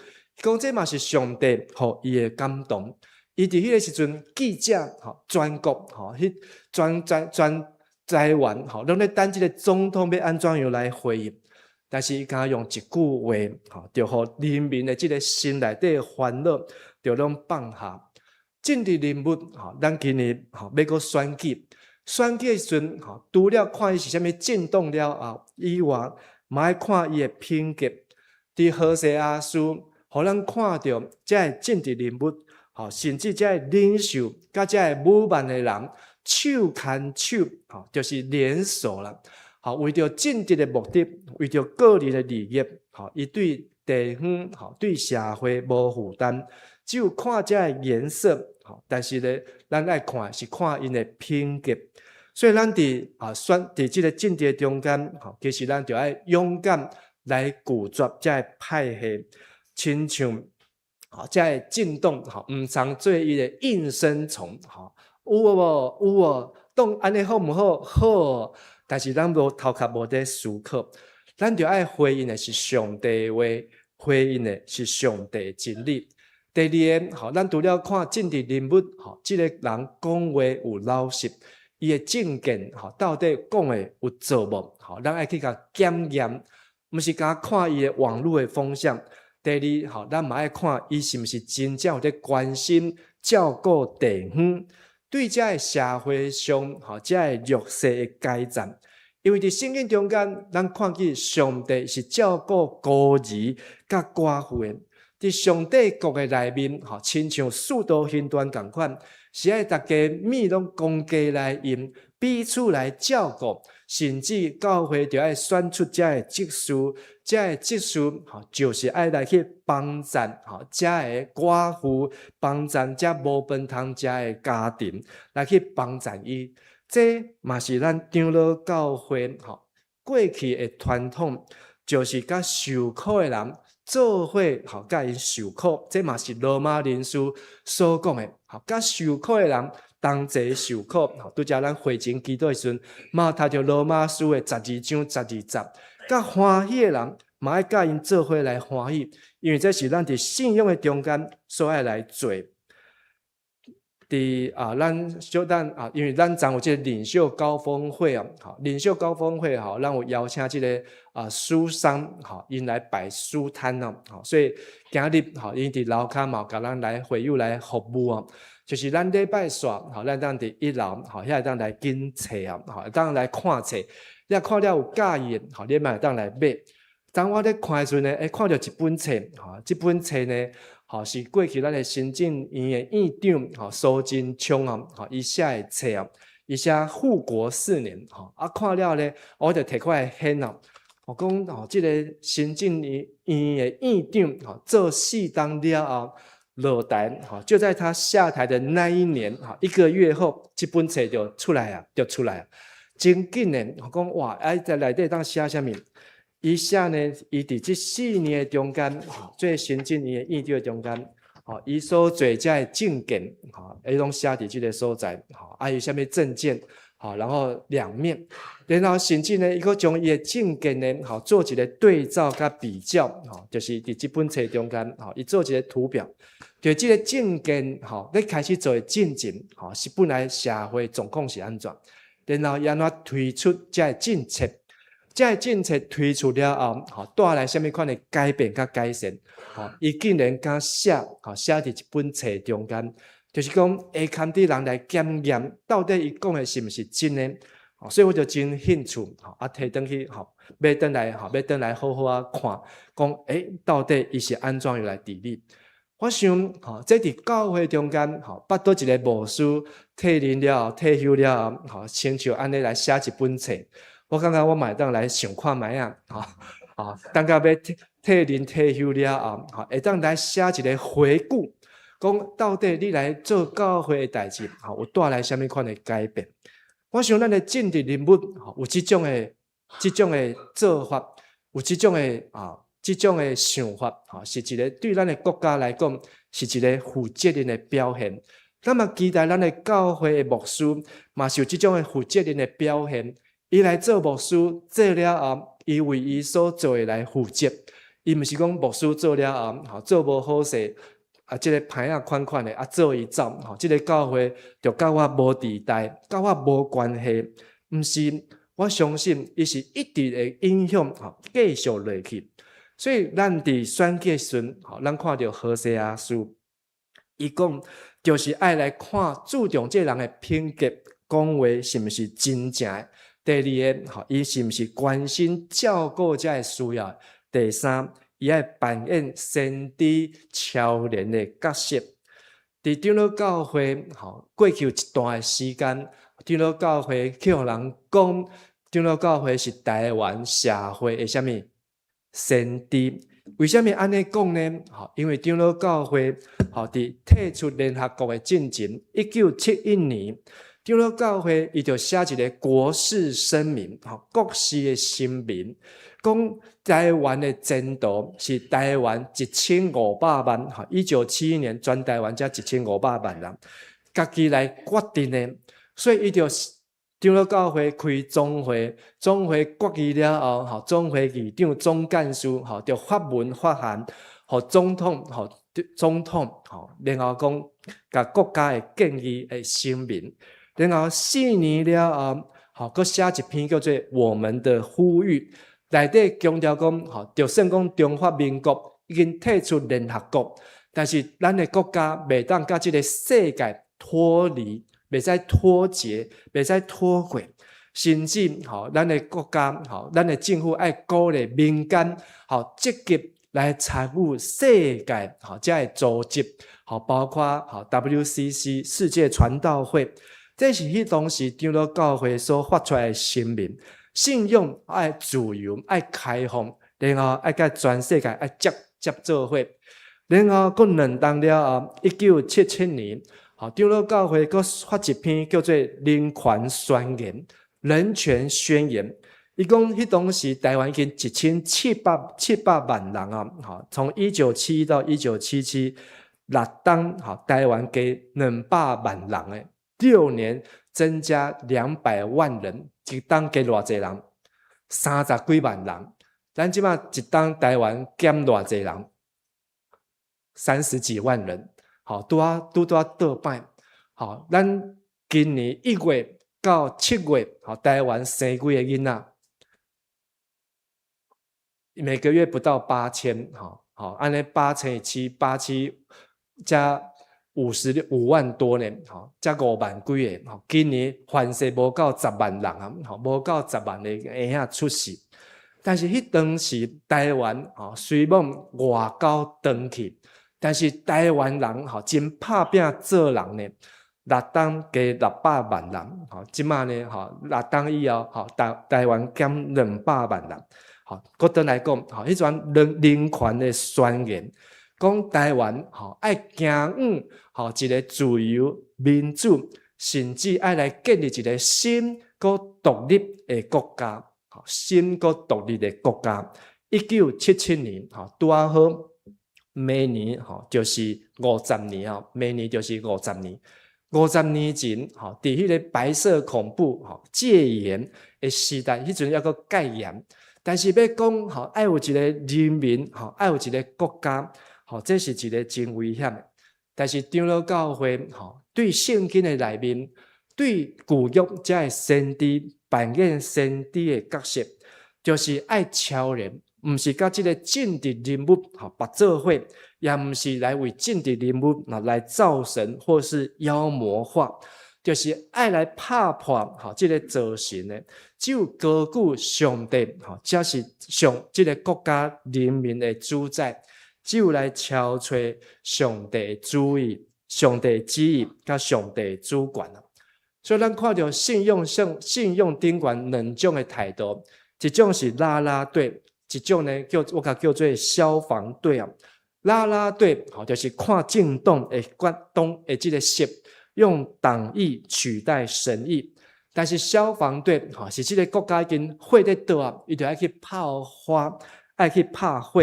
Speaker 6: 講這嘛是上帝予伊的感動。伊佇彼个時陣，記者吼全國吼，彼全全全台灣吼，攏咧等這个總統欲按怎樣來回應。但是伊敢用一句話，吼，就予人民的這个心內底的煩惱，就攏放下。政治人物，吼，咱今年吼欲閣選舉，選舉的時陣，吼，除了看伊是啥物政黨了後以外，嘛愛看伊的品格。佇何西阿書，予咱看著這个政治人物，吼，甚至這个領袖，佮這个武慢的人，手牽手，吼，就是聯手啦。吼，為著政治的目的，為著個人的利益，吼，伊對地方，吼，對社會無負擔，只有看這個顏色，吼，但是呢，咱愛看是看𪜶的品格。所以咱佇啊選佇這个政治的中間，吼，其實咱就愛勇敢來拒絕這个派系，親像吼這个政黨，吼，毋通做伊的應聲蟲，吼，有無？有無？當按呢好毋好？好。但是咱無頭殼無佇思考，咱著愛回應的是上帝的話，回應的是上帝的真理。第二个，吼，咱除了看政治人物，吼，這个人講話有老實，伊的政見，吼，到底講的有做無？吼，咱愛去共檢驗，毋是干焦看伊的網路的風向。第二，吼，咱嘛愛看伊是毋是真正有佇關心照顧地方。對這个社會上，吼，這个弱勢的階層，因為佇聖經中間，咱看見上帝是照顧孤兒佮寡婦的。佇上帝國的內面，吼，親像使徒行傳仝款，是愛逐家物攏公家來用，彼此來照顧，甚至教會就愛選出這个執事，這个執事吼，就是愛來去幫贊吼，這个寡婦，幫贊這無飯通食的家庭，來去幫贊伊。這嘛是咱長老教會吼過去的傳統，就是佮受苦的人做伙吼，佮𪜶受苦。這嘛是羅馬人書所講的，吼，佮受苦的人同齊受苦。吼，拄才咱會前祈禱的時陣，嘛讀著羅馬書的12章12節，佮歡喜的人，嘛愛佮𪜶做伙來歡喜，因為這是咱佇信仰的中間所愛來做。佇啊，咱小等啊，因為咱昨有這个領袖高峰會啊，吼，領袖高峰會吼，咱有邀請這个啊書商吼，𪜶來擺書攤哦，吼，所以今日吼，𪜶佇樓跤嘛，共咱來會友來服務哦，就是咱禮拜四吼，咱當佇一樓吼，遐會當來揀冊啊，吼，會當來看冊，你看了有佮意的，吼，你嘛會當來買。當我咧看的時陣呢，欸，看著一本冊，吼，這本冊呢，吼，是過去咱的行政院的院長吼蘇貞昌哦，吼，伊寫的冊哦，伊寫護國四年，吼，啊看了咧，我就提過來掀哦，我講吼，這个行政院的院長吼做四冬了後落台，吼，就在他下台的那一年，吼，一個月後，這本冊就出來啊，就出來啊，真緊的，我講哇，啊佇內底當寫啥物？伊寫呢，伊佇這四年的中間，吼，做行政院的院長的中間，吼，伊所做這个政見，吼，伊攏寫佇這个所在，吼，啊有啥物政見，吼，然後兩面，然後甚至呢，伊閣將伊的政見呢，吼，做一个對照佮比較，吼，就是佇這本冊中間，吼，伊做一个圖表，就這个政見，吼，咧開始做的進前，吼，是本來社會狀況是按怎，然後伊按怎推出這个政策。這个政策推出了後，吼，帶來啥物款的改變佮改善？吼，伊竟然敢寫，吼，寫佇一本冊中間，就是講會堪佇人來檢驗，到底伊講的是毋是真的？吼，所以我就真興趣，吼，啊，提轉去，吼，買轉來，吼，欲轉來好好仔看，講，欸，到底伊是按怎樣來治理？我想，吼，這佇教會中間，吼，捌佗一个牧師退任了後、退休了後，吼，親像按呢來寫一本冊。我感覺我嘛會當來想看覓仔，吼，吼，等到欲退任退休了後，吼，會當來寫一个回顧，講到底你來做教會的代誌，吼，有帶來啥物款的改變？我想咱的政治人物有這種的做法，有這種的想法，是一个對咱的國家來講是一个負責任的表現。咱嘛期待咱的教會的牧師嘛是有這種的負責任的表現。伊來做牧師做了後，伊為伊所做的來負責。伊毋是講牧師做了後，做無好勢，啊，這个歹仔款款的，啊，做伊走，這个教會就佮我無佇代，佮我無關係。毋是，我相信伊是一直會影響，繼續落去。所以咱佇選舉時陣，咱看著何西阿書，伊講就是愛來看注重這个人的品格，講話是毋是真正的。第二个，伊是毋是關心照顧這个需要？第三，伊愛扮演先知超然的角色。佇長老教會，過去有一段的時間，長老教會去予人講，長老教會是台灣社會的啥物先知？為啥物按呢講呢？因為長老教會，佇退出聯合國的進前，1971年，長老教會伊就寫一个國是聲明，國是的聲明，講台灣的前途是台灣1500萬，1971年全台灣才1500萬人，家己來決定的，所以伊就長老教會開總會，總會決議了後，總會議長、總幹事，就發文發函，予總統，總統，然後講，共國家的建議的聲明，然後4年了後，閣寫一篇叫做《我們的呼籲》，內底強調講，就算講中華民國已經退出聯合國，但是咱的國家袂當佮這个世界脫離，袂使脫節，袂使脫軌，甚至咱的國家，咱的政府愛鼓勵民間，積極來參與世界，這个組織，包括WCC 世界傳道會，這是彼當時長老教會所發出來的聲明。信仰愛自由，愛開放，然後愛佮全世界愛接接做伙，然後閣兩冬了後，1977年，長老教會閣發一篇叫做《人權宣言》、人權宣言。伊講彼當時台灣已經一千七百七百萬人啊，從1971到1977六冬，台灣加200萬人的，6年增加200萬人，一冬加偌濟人？30幾萬人。咱這擺一冬台灣減偌濟人？三十幾萬人。拄仔拄拄仔倒擺。咱今年1月到7月，台灣生幾个囡仔？每個月不到8000，按呢八乘以七，八七加56萬多呢，才5萬幾个，今年凡勢無夠10萬人啊，無夠10萬個嬰仔出世。但是彼當時台灣，雖罔外交斷去，但是台灣人，真拍拚做人呢，六冬加600萬人，這擺呢，六冬以後，台灣減200萬人。閣轉來講，彼陣人權的宣言，講台灣，愛行往，一个自由民主，甚至愛來建立一个新閣獨立的國家，新閣獨立的國家。1977年，拄仔好，明年，就是五十年，明年就是五十年。50年前，佇彼个白色恐怖，戒嚴的時代，彼陣猶閣戒嚴。但是欲講，愛有一个人民，愛有一个國家，這是一个真危險的。但是長老教會，對聖經的內面，對舊約這个先知扮演先知的角色，就是愛超然，毋是佮這个政治人物縛做伙，也毋是來為政治人物來造神或是妖魔化，就是愛來拍破這个造神的，只有高舉上帝，才是上這个國家人民的主宰，只有來超出上帝的主意、上帝旨意佮上帝主權。所以咱看著信用上信用頂懸兩種的態度，一種是啦啦隊，一種呢叫我共叫做消防隊啊。啦啦隊就是看政黨的決黨的這个色，用黨意取代神意。但是消防隊吼，是這个國家已經火咧著啊，伊就愛去拋花，愛去拍火，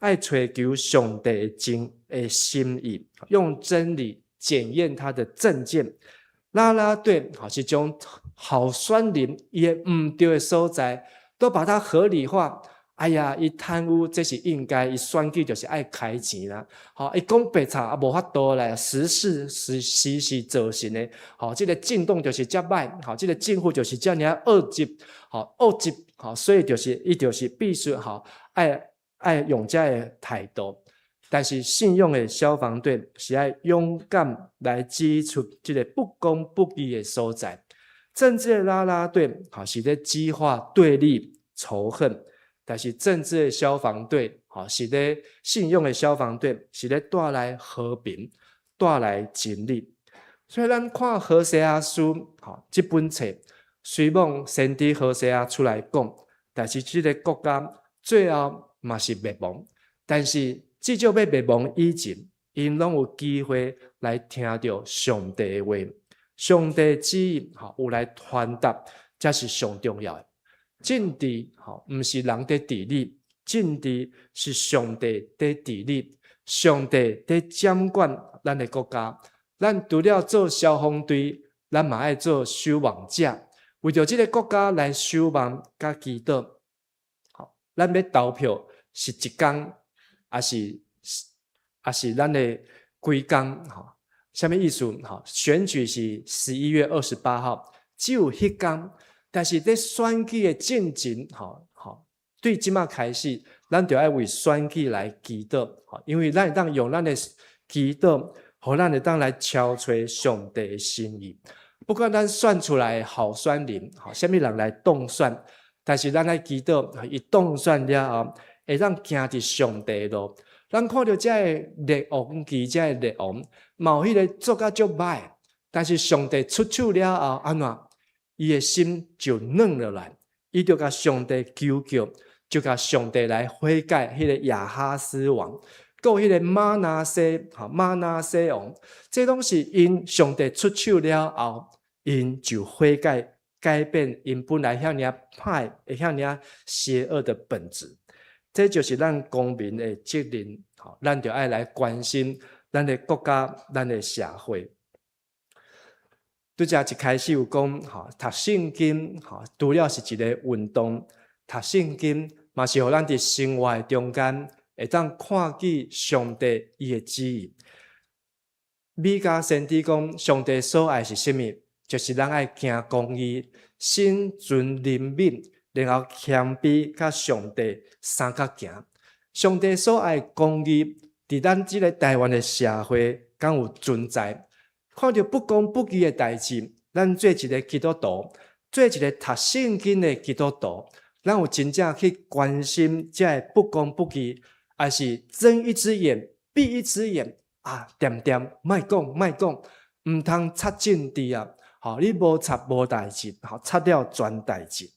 Speaker 6: 愛揣求上帝的真的心意，用真理檢驗他的政見。啦啦隊吼，是將候選人伊的毋對的所在，都把它合理化。哎呀，伊貪污這是應該，伊選舉就是愛開錢啦。吼，伊講白賊也無法度來，時勢是時勢造成的。吼，這个政黨就是遮歹，吼，這个政府就是遮爾惡質，吼，惡質，吼，所以就是伊就是必須吼愛愛用這个態度。但是信仰的消防隊是愛勇敢來指出這个不公不義的所在。政治的啦啦隊，吼，是咧激化對立仇恨。但是政治的消防隊，吼，是咧信仰的消防隊，是咧帶來和平、帶來真理。所以咱看何西阿書，吼，這本冊，雖罔先知何西阿出來講，但是這个國家最後嘛是滅亡。但是至少欲滅亡以前，𪜶攏有機會來聽著上帝的話，上帝旨意，吼，有來傳達，才是上重要的。政治吼，毋是人佇治理，政治是上帝佇治理，上帝佇掌管咱的國家。咱除了做消防隊，咱嘛愛做守望者，為著這个國家來守望佮祈禱。好，咱欲投票是一工，抑是抑是咱的規工？吼，啥物意思？吼，選舉是11月28號，只有彼工。但是佇選舉的進前，吼吼，對這馬開始，咱就愛為選舉來祈禱，吼，因為咱會當用咱的祈禱，予咱會當來敲揣上帝的心意。不管咱選出來的候選人，吼，啥物人來當選，但是咱愛祈禱，伊當選了後，會當行佇上帝的路。咱看著這个列王記，這个列王，嘛有彼个做甲足歹，但是上帝出手了後，按怎？伊的心就軟落來，伊就共上帝求告，就共上帝來悔改。彼个亞哈斯王，閣彼個瑪拿西，吼，瑪拿西王，這攏是𪜶上帝出手了後，𪜶就悔改，改變𪜶本來遐爾歹、遐爾邪惡的本質。這就是咱公民的責任，吼，咱就愛來關心咱的國家、咱的社會。拄才一開始有講，吼，讀聖經，吼，除了是一个運動，讀聖經嘛是予咱佇生活的中間會當看見上帝伊的旨意。米迦先知講，上帝所愛是啥物？就是咱愛行公義、心存憐憫，然後謙卑佮上帝相佮行。上帝所愛公義，佇咱這个台灣的社會，敢有存在？看著不公不義的代誌，咱做一个基督徒，做一个讀聖經的基督徒，咱有真正去關心這个不公不義，抑是睜一隻眼閉一隻眼啊？恬恬，莫講莫講，毋通插政治啊！吼，你無插無代誌，吼，插了全代誌。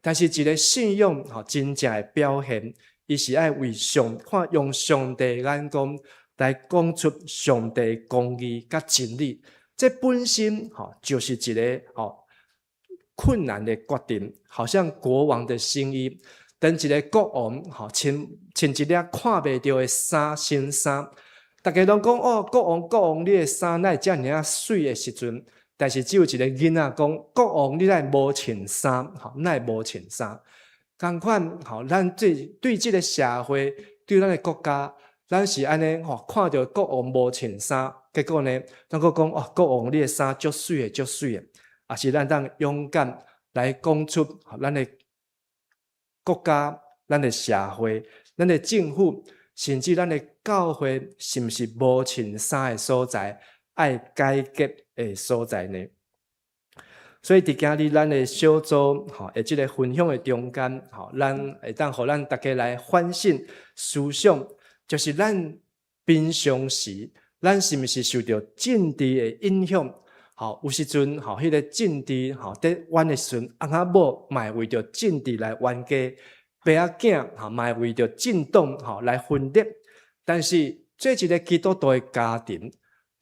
Speaker 6: 但是一个信仰吼，真正的表現，伊是愛為上看用上帝眼光來講出上帝公義佮真理，這本身吼就是一个吼困難的決定，好像國王的新衣，當一个國王吼穿穿一領看袂著的衫新衫，逐家攏講哦，國王國王，你的衫哪會遮爾仔媠的時陣，但是只有一个囡仔講，國王你哪會無穿衫，吼，哪會無穿衫？仝款吼，咱對對這个社會，對咱的國家，咱是按呢吼，看著國王無穿衫，結果呢，咱閣講哦，國王你的衫足媠的，足媠的，抑是咱當勇敢來講出咱的國家、咱的社會、咱的政府，甚至咱的教會，是毋是無穿衫的所在，愛改革的所在呢？所以佇今日咱的小組吼，的這个分享的中間，吼，咱會當予咱逐家來反省思想。就是咱平常時，咱是毋是受著政治的影響？吼，有時陣吼，彼个政治吼，佇冤的時陣，翁仔某嘛會為著政治來冤家，爸仔囝吼嘛會為著政黨吼來分裂。但是做一个基督徒的家庭，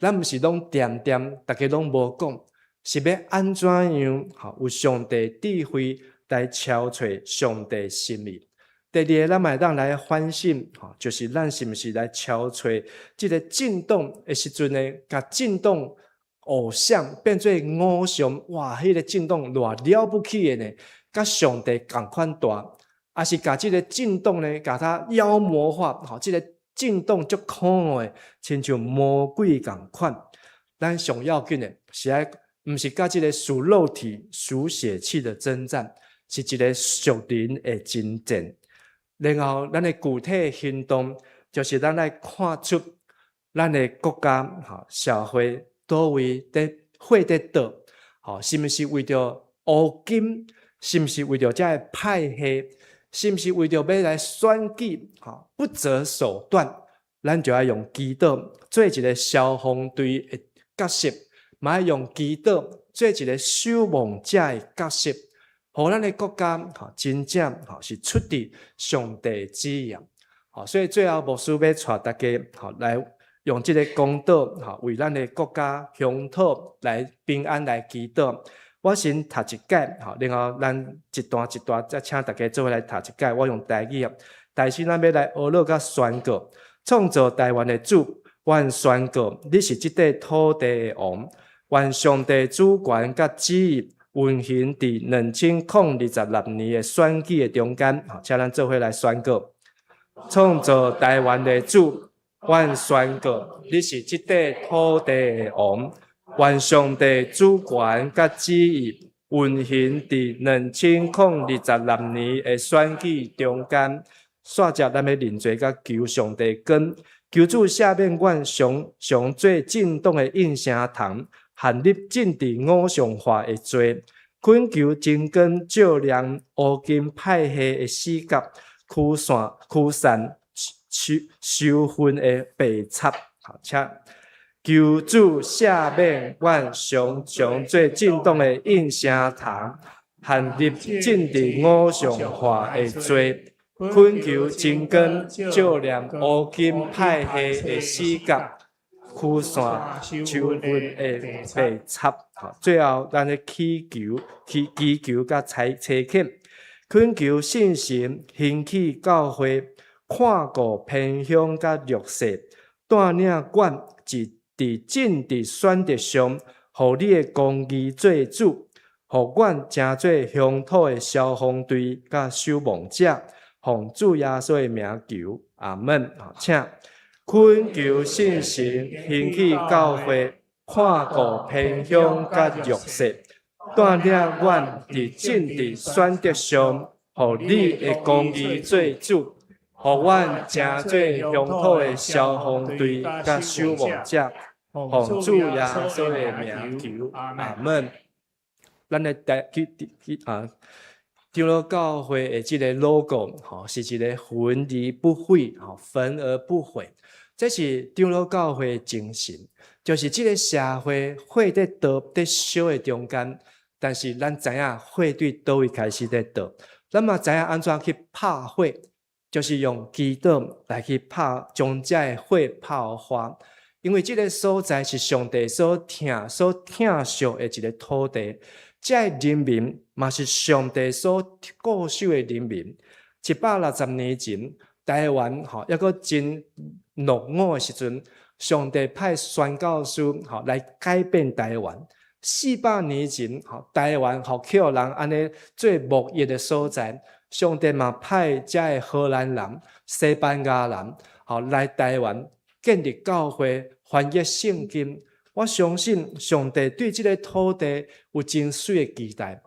Speaker 6: 咱毋是攏恬恬，逐家攏無講。是欲按怎樣？吼，有上帝智慧來超揣上帝心意。第二个，咱嘛會當來反省，吼，就是咱是毋是來超揣這个政黨的時陣呢？共政黨偶像變做偶像，哇！彼个政黨偌了不起的呢，佮上帝仝款大，抑是共這个政黨呢，共它妖魔化，吼，這个政黨足可惡的，親像魔鬼仝款。咱上要緊的是愛，毋是佮這个屬肉體、屬血氣的爭戰，是一个屬靈的爭戰。然後，咱的具體行動就是咱愛看出咱的國家、吼社會佗位佇火佇倒，吼，是毋是為著烏金？是毋是為著這个派系？是毋是為著欲來選舉？吼，不擇手段，咱就愛用祈禱做一个消防隊的角色，嘛愛用祈禱做一个守望者的角色。予咱的國家吼，真正吼是出佇上帝旨意，吼，所以最後牧師欲帶大家吼來用這个公禱吼，為咱的國家鄉土來平安來祈禱。我先讀一擺吼，然後咱一段一段再請大家做伙來讀一擺。我用台語啊，但是咱欲來呵咾佮宣告，創造台灣的主，阮宣告你是這塊土地的王，願上帝主權佮旨意運行佇2026年的選舉的中間，請咱做伙來宣告：創造台灣的主，阮宣告你是這塊土地的王，願上帝主權佮旨意運行佇2026年的選舉中間。煞接咱欲認罪佮求上帝光，求主赦免阮常常做政黨的應聲蟲，陷入政治偶像化的罪，懇求真光照亮烏金派系的死角，驅散驅散仇仇恨的白賊。請求主赦免阮常常做政黨的應聲蟲，陷入政治偶像化的罪，懇求真光照亮烏金派系的死角，驅散仇恨的白賊。最後，咱咧祈求、祈祈求佮差差遣，懇求聖神興起教會，看顧偏鄉佮弱勢，帶領阮佇佇政治選擇上，予你的公義做主，予阮成做鄉土的消防隊佮守望者，奉主耶穌的名求，阿門。請懇求聖神興起教會，看顧偏鄉佮弱勢，帶領阮佇政治選擇上，予你的公義做主，予阮成做鄉土的消防隊佮守望者，奉主耶穌的名求，阿門。咱的台去去啊，長老教會的這个 logo 吼，是一个焚而不毀，吼，焚而不毀。這是長老教會的精神，就是這个社會火佇倒佇燒的中間，但是咱知影火對佗位開始佇倒，咱嘛知影按怎去拍火，就是用祈禱來去拍，將這个火拍予花。因為這个所在是上帝所疼、所疼惜的一个土地，這个人民嘛是上帝所顧守的人民。160年前，台灣吼猶閣真落伍的時陣，上帝派宣教師吼來改變台灣。400年前，吼台灣予予人按呢做貿易的所在，上帝嘛派這个荷蘭人、西班牙人吼來台灣建立教會、翻譯聖經。我相信上帝對這个土地有真媠的期待。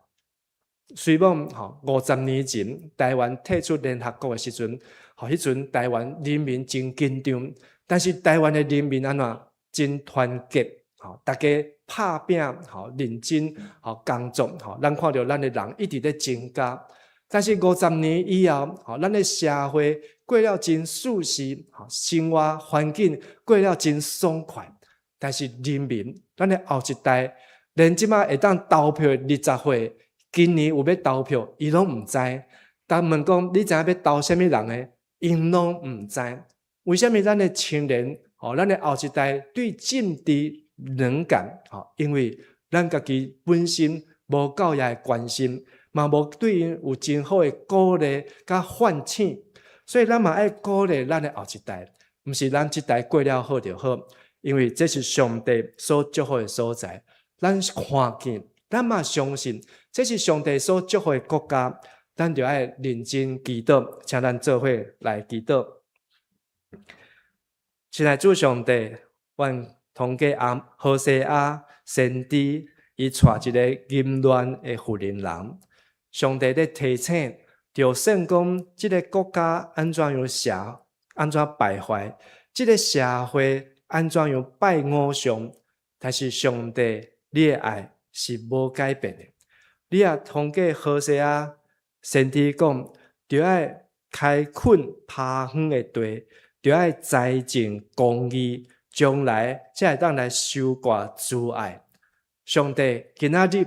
Speaker 6: 雖罔吼50年前台灣退出聯合國的時陣，吼彼陣台灣人民真緊張，但是台灣的人民按怎真團結，吼大家拍拚，吼認真，吼工作，吼咱看著咱的人一直咧增加。但是五十年以後，吼咱的社會過了真舒適，吼生活環境過了真爽快。但是人民，咱的後一代，連這擺會當投票的20歲，今年有欲投票，伊攏毋知。當問講你知影欲投啥物人的，𪜶攏毋知。為啥物咱的青年，吼，咱的後一代對政治冷感？吼，因為咱家己本身無夠遐的關心，嘛無對𪜶有真好的鼓勵佮喚醒，所以咱嘛愛鼓勵咱的後一代，毋是咱這代過了好就好，因為這是上帝所祝福的所在。咱看見，咱嘛相信，這是上帝所祝福的國家，咱就愛認真祈禱，請咱做伙來祈禱。親愛主上帝，阮通過阿何西阿先知，伊帶一个淫亂的婦人人，上帝咧提醒，就算講這个國家按怎樣邪，按怎敗壞，這个社會按怎樣拜偶像，但是上帝你的愛是無改變的。你也通過何西阿先知講，著愛開墾拋荒的地，著愛栽種公義，將來才會當來收割慈愛。上帝今仔日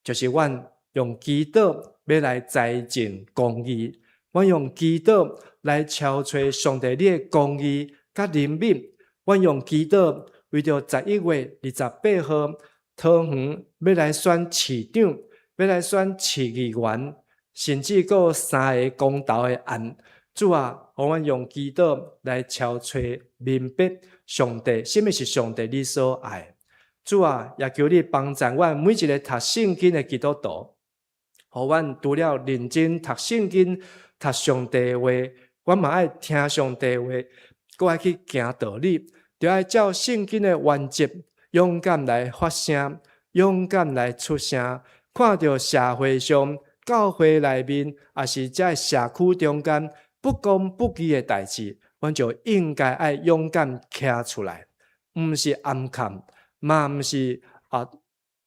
Speaker 6: 就是阮用祈禱欲來栽種公義，阮用祈禱來敲揣上帝你的公義佮憐憫，阮用祈禱為著11月28號桃園欲來選市長，欲來選市議員，甚至閣有三个公投的案。主啊，予阮用祈禱來敲揣明白上帝，啥物是上帝你所愛。主啊，也求你幫助阮每一个讀聖經的基督徒，予阮除了認真讀聖經、讀上帝的話，阮嘛愛聽上帝的話，閣愛去行道理，著愛照聖經的原則，勇敢來發聲，勇敢來出聲。看著社會上、教會內面，抑是這社區中間不公不義的代誌，阮就應該愛勇敢徛出來，毋是暗崁。嘛毋是啊，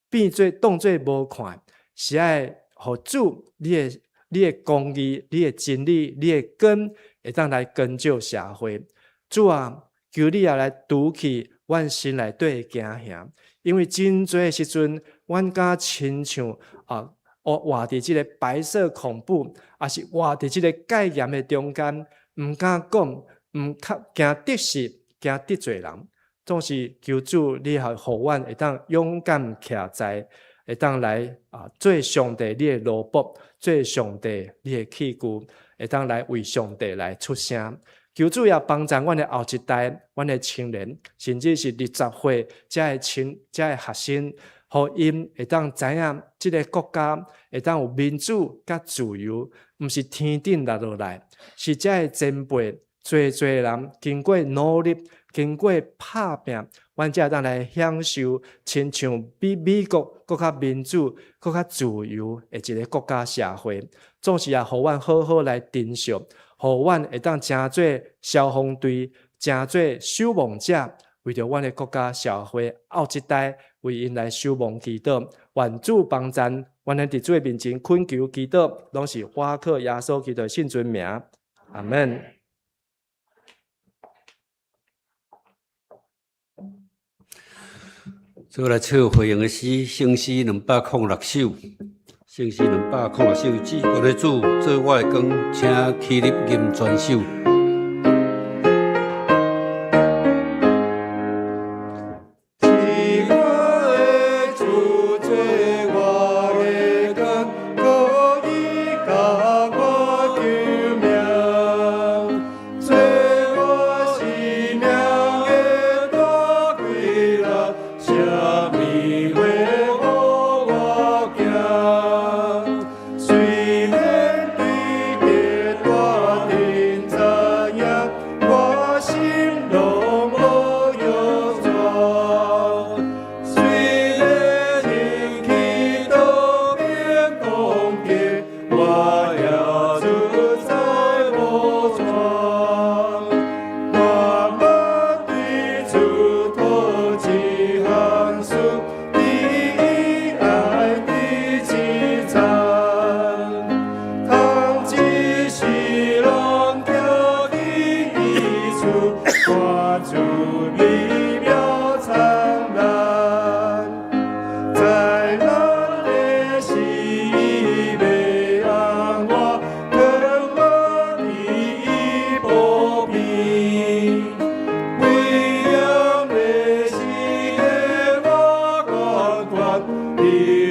Speaker 6: 變做當做無看，是愛予主你的公義、你的真理、你的光，會當來光照社會。主啊，求你也來除去阮心內底的驚嚇，因為真濟時陣，阮敢親像啊，活活佇這个白色恐怖，抑是活佇這个戒嚴的中間，毋敢講，毋較驚得失，驚得罪人。總是求主，你予阮會當勇敢徛在，會當來啊做上帝你的奴僕，做上帝你的器具，會當來為上帝來出聲。求主也幫助阮的後一代，阮的青年，甚至是20歲這个學生，予𪜶會當知影這个國家會當有民主佮自由，毋是天頂落落來，是這个前輩濟濟人經過努力，經過拍拚，阮才會當來享受，親像比美國閣較民主、閣較自由的一个國家社會。總是也予阮好好來珍惜，予阮會當成做消防隊，成做守望者，為著阮的國家社會後一代，為𪜶來守望祈禱。願主幫贊，阮佇主的面前懇求祈禱，攏是倚靠耶穌基督聖尊名。阿門。
Speaker 5: 做來唱回應的詩，聖詩206首，聖詩206首，至高的主做我的光，請起立吟全首。
Speaker 7: 至高的主做我的光，可以共我救命，做我生命的大归力，啥物会予我惊？雖然對著大陣災，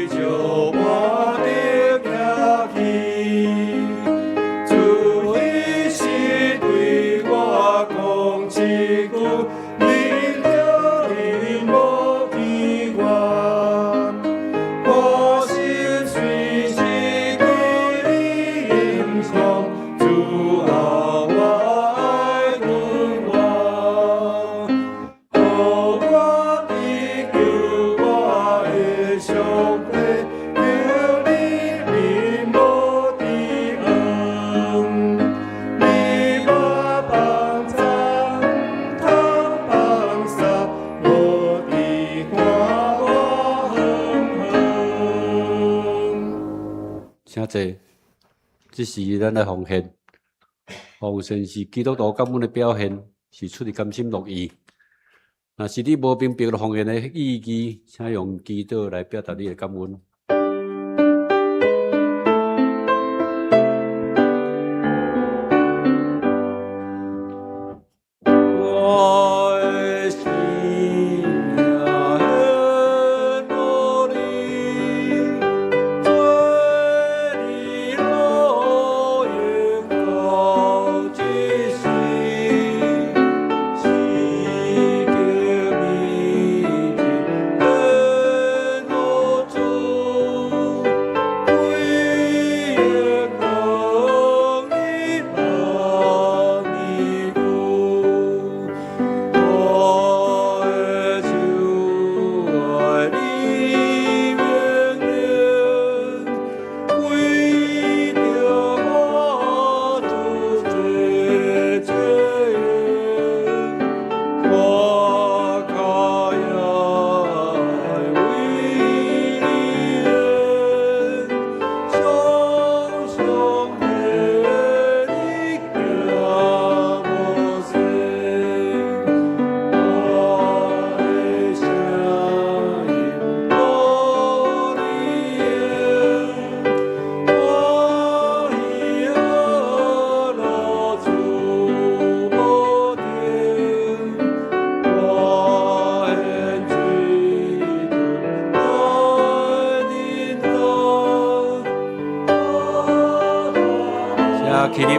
Speaker 7: 石盤頂徛起。主彼時對我講一句，恁著因無記我。我心隨時記你影像，主啊，我愛阮我，予我祈求我的上帝，求你面無知恩，你嘛放縱，毋通放捒，無佇看我遠遠。
Speaker 5: 請坐。這時咱來奉獻，奉獻是基督徒感恩的表現，是出自甘心樂意。若是你無明白奉獻的意義，請用祈禱來表達你的感恩。
Speaker 7: 我的生命献予你，做你路用到這世，是革命的路主，歸榮你萬年久。我的手愛你命令，為著我主做這我較愛為你常常的你行無聲，我的聲音予你我喜樂主無停，我獻嘴唇來認當。
Speaker 5: 請起立。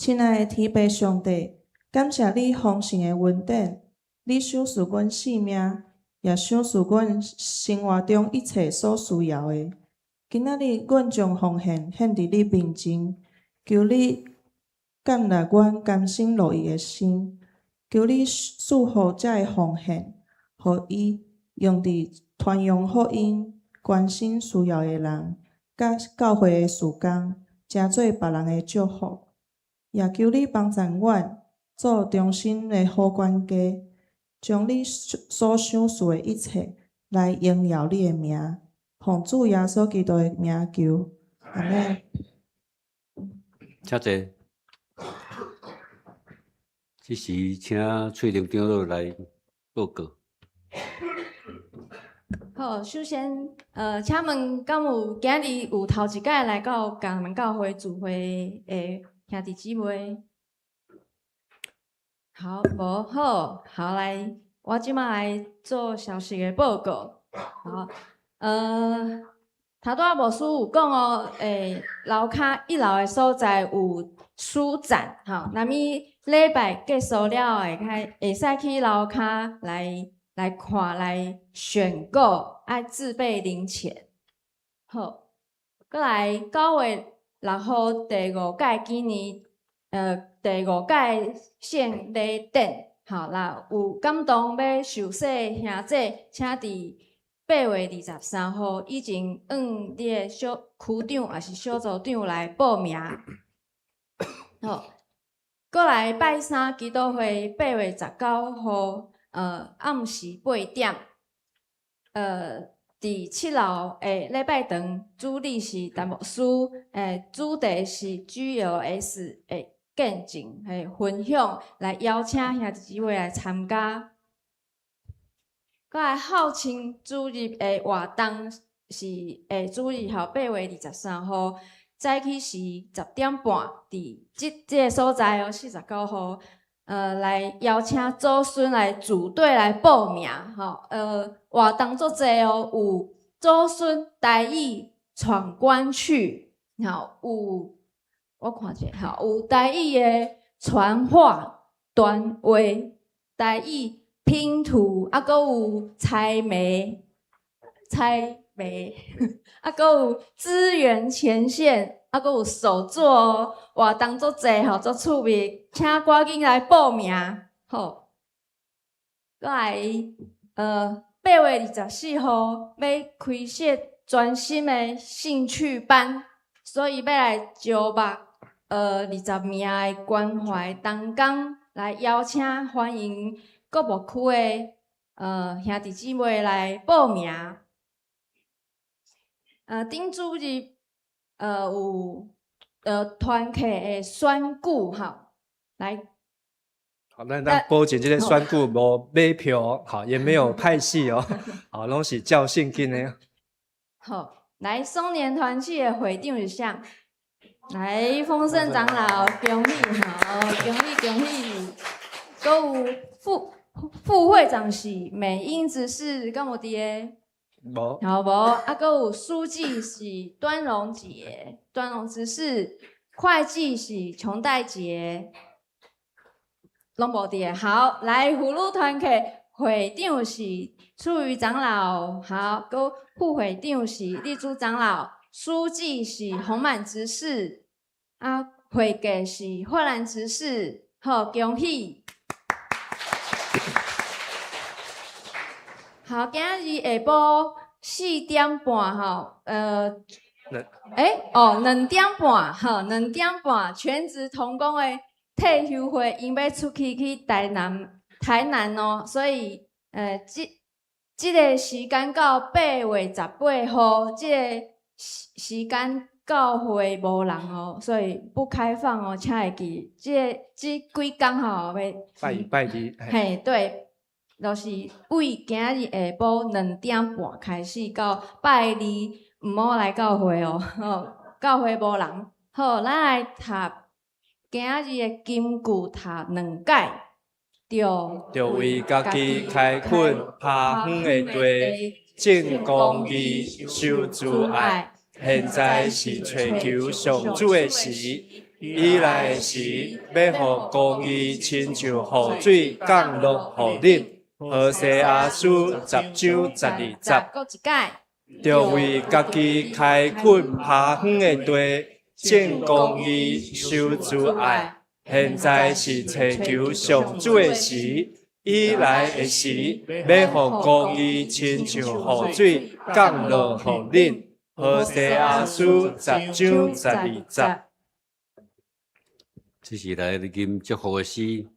Speaker 8: 親愛的天父上帝，感謝你豐盛的恩典，你賞賜阮性命，也賞賜阮生活中一切所需要的。今仔日，阮將奉獻獻佇你面前，求你接納阮甘心樂意的心，求你賜福這个奉獻，予伊用佇傳揚福音、關心需要的人，佮教會的事工，成做別人的祝福。也求你幫贊阮做忠心的好管家，將你所賞賜的一切來榮耀你的名，奉主耶穌基督的名求，阿們。
Speaker 5: 請坐。這時請翠玲長老來報告。
Speaker 4: 好，首先，請問敢有今日有頭一擺來到江南教會聚會的兄弟姊妹？好，無好，好來，我這擺來做消息的報告。好，頭拄仔牧師有講哦，樓跤一樓的所在有書展，吼，那物禮拜結束了後，會使去樓跤來看來選購，愛自備零錢。好，閣來9月6號第五屆紀念，第五屆聖禮典，好啦，有感動欲受洗的兄姊，請佇8月23號以前，向你的小區長抑是小組長來報名。好，閣來拜三祈禱會8月19號，暗時8點，佇7樓的禮拜堂，主禮是陳牧師，主題是 GLS 的見證，分享，來邀請兄弟姊妹來參加。閣來孝親主日的活動是主日吼，8月23號早起時10點半，佇這個所在哦，49號，來邀請祖孫來組隊來報名吼，活動足濟哦，有祖孫台語闖關去，吼有我看者吼，有台語的傳話傳話，台語拼圖，啊，閣有猜謎、猜謎，啊，閣有資源前線，啊，閣有手作哦，活動足濟吼，足趣味，請趕緊來報名，好。閣來，8月24號欲開設全新的興趣班，所以欲來招募20名的關懷同工來邀請歡迎各牧區的兄弟姊妹來報名。頂主日有團契的選舉吼，來。
Speaker 6: 好，咱保證這個選舉無買票，好，也沒有派系哦，好，攏是照聖經的。
Speaker 4: 好，來松年團契的會長是誰？來，豐盛長老，恭喜，好，恭喜恭喜。閣有副會長是美英執事，敢有佇个？
Speaker 6: 無。
Speaker 4: 好無？啊，閣有書記是端榮姐，端榮執事，會計是瓊代杰，攏無佇个。好，來婦女團契會長是楚瑜長老，好，閣副會長是麗珠長老，書記是洪滿執事，啊，會計是霍蘭執事，好，恭喜。好，今日下晡4點半吼，哦，2點半，吼，2點半，全職同工的退休會，𪜶欲出去去台南哦，所以，這個時間到8月18號，這個時間教會無人哦，所以不開放哦，請會記，這幾工吼欲
Speaker 6: 拜一拜二，
Speaker 4: 嘿，對。就是為今日下晡2點半開始到拜二，毋好來教會哦，吼，教會無人。好，咱來讀今日的金句，讀兩擺。
Speaker 6: 著為家己開墾拍遠的地，種公義，守慈愛。現在是揣求上主的時，伊來的時，欲予公義親像雨水降落予恁。何西阿書10章12節。
Speaker 4: 閣一擺。
Speaker 6: 著為家己開墾拍遠的地，種公義，守慈愛。現在是揣求上主的時，伊來的時，欲予公義親像雨水降落予恁。何西阿書10章12節。
Speaker 5: 這是來吟祝福的詩，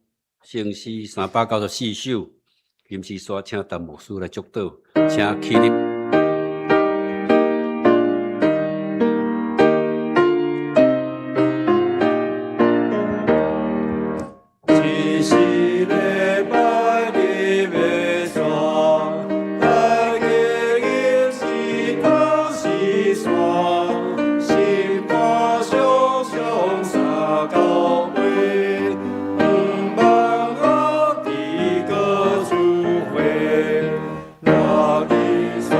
Speaker 5: 聖詩394首。金詩煞請陳牧師來祝禱，請起立。
Speaker 7: 這是禮拜日的山，大家認識頭是山，心肝常常三交杯，毋茫我佇各處回，若伊所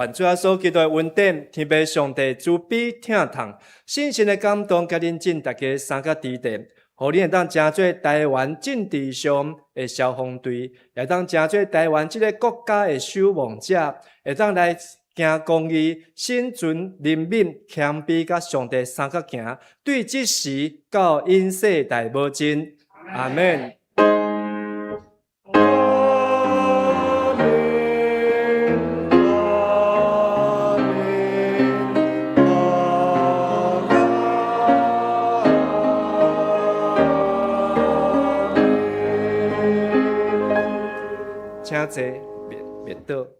Speaker 6: 願主耶穌基督的恩典，天父上帝慈悲疼痛，聖神的感動，佮恁進逐家三角之地，予恁會當成做台灣政治上的消防隊，會當成做台灣這个國家的守望者，會當來行公義、心存憐憫、謙卑，佮上帝相佮行，對這時到永世代無盡。阿們。
Speaker 7: 阿們，阿們，阿們。
Speaker 6: 請坐，別別倒。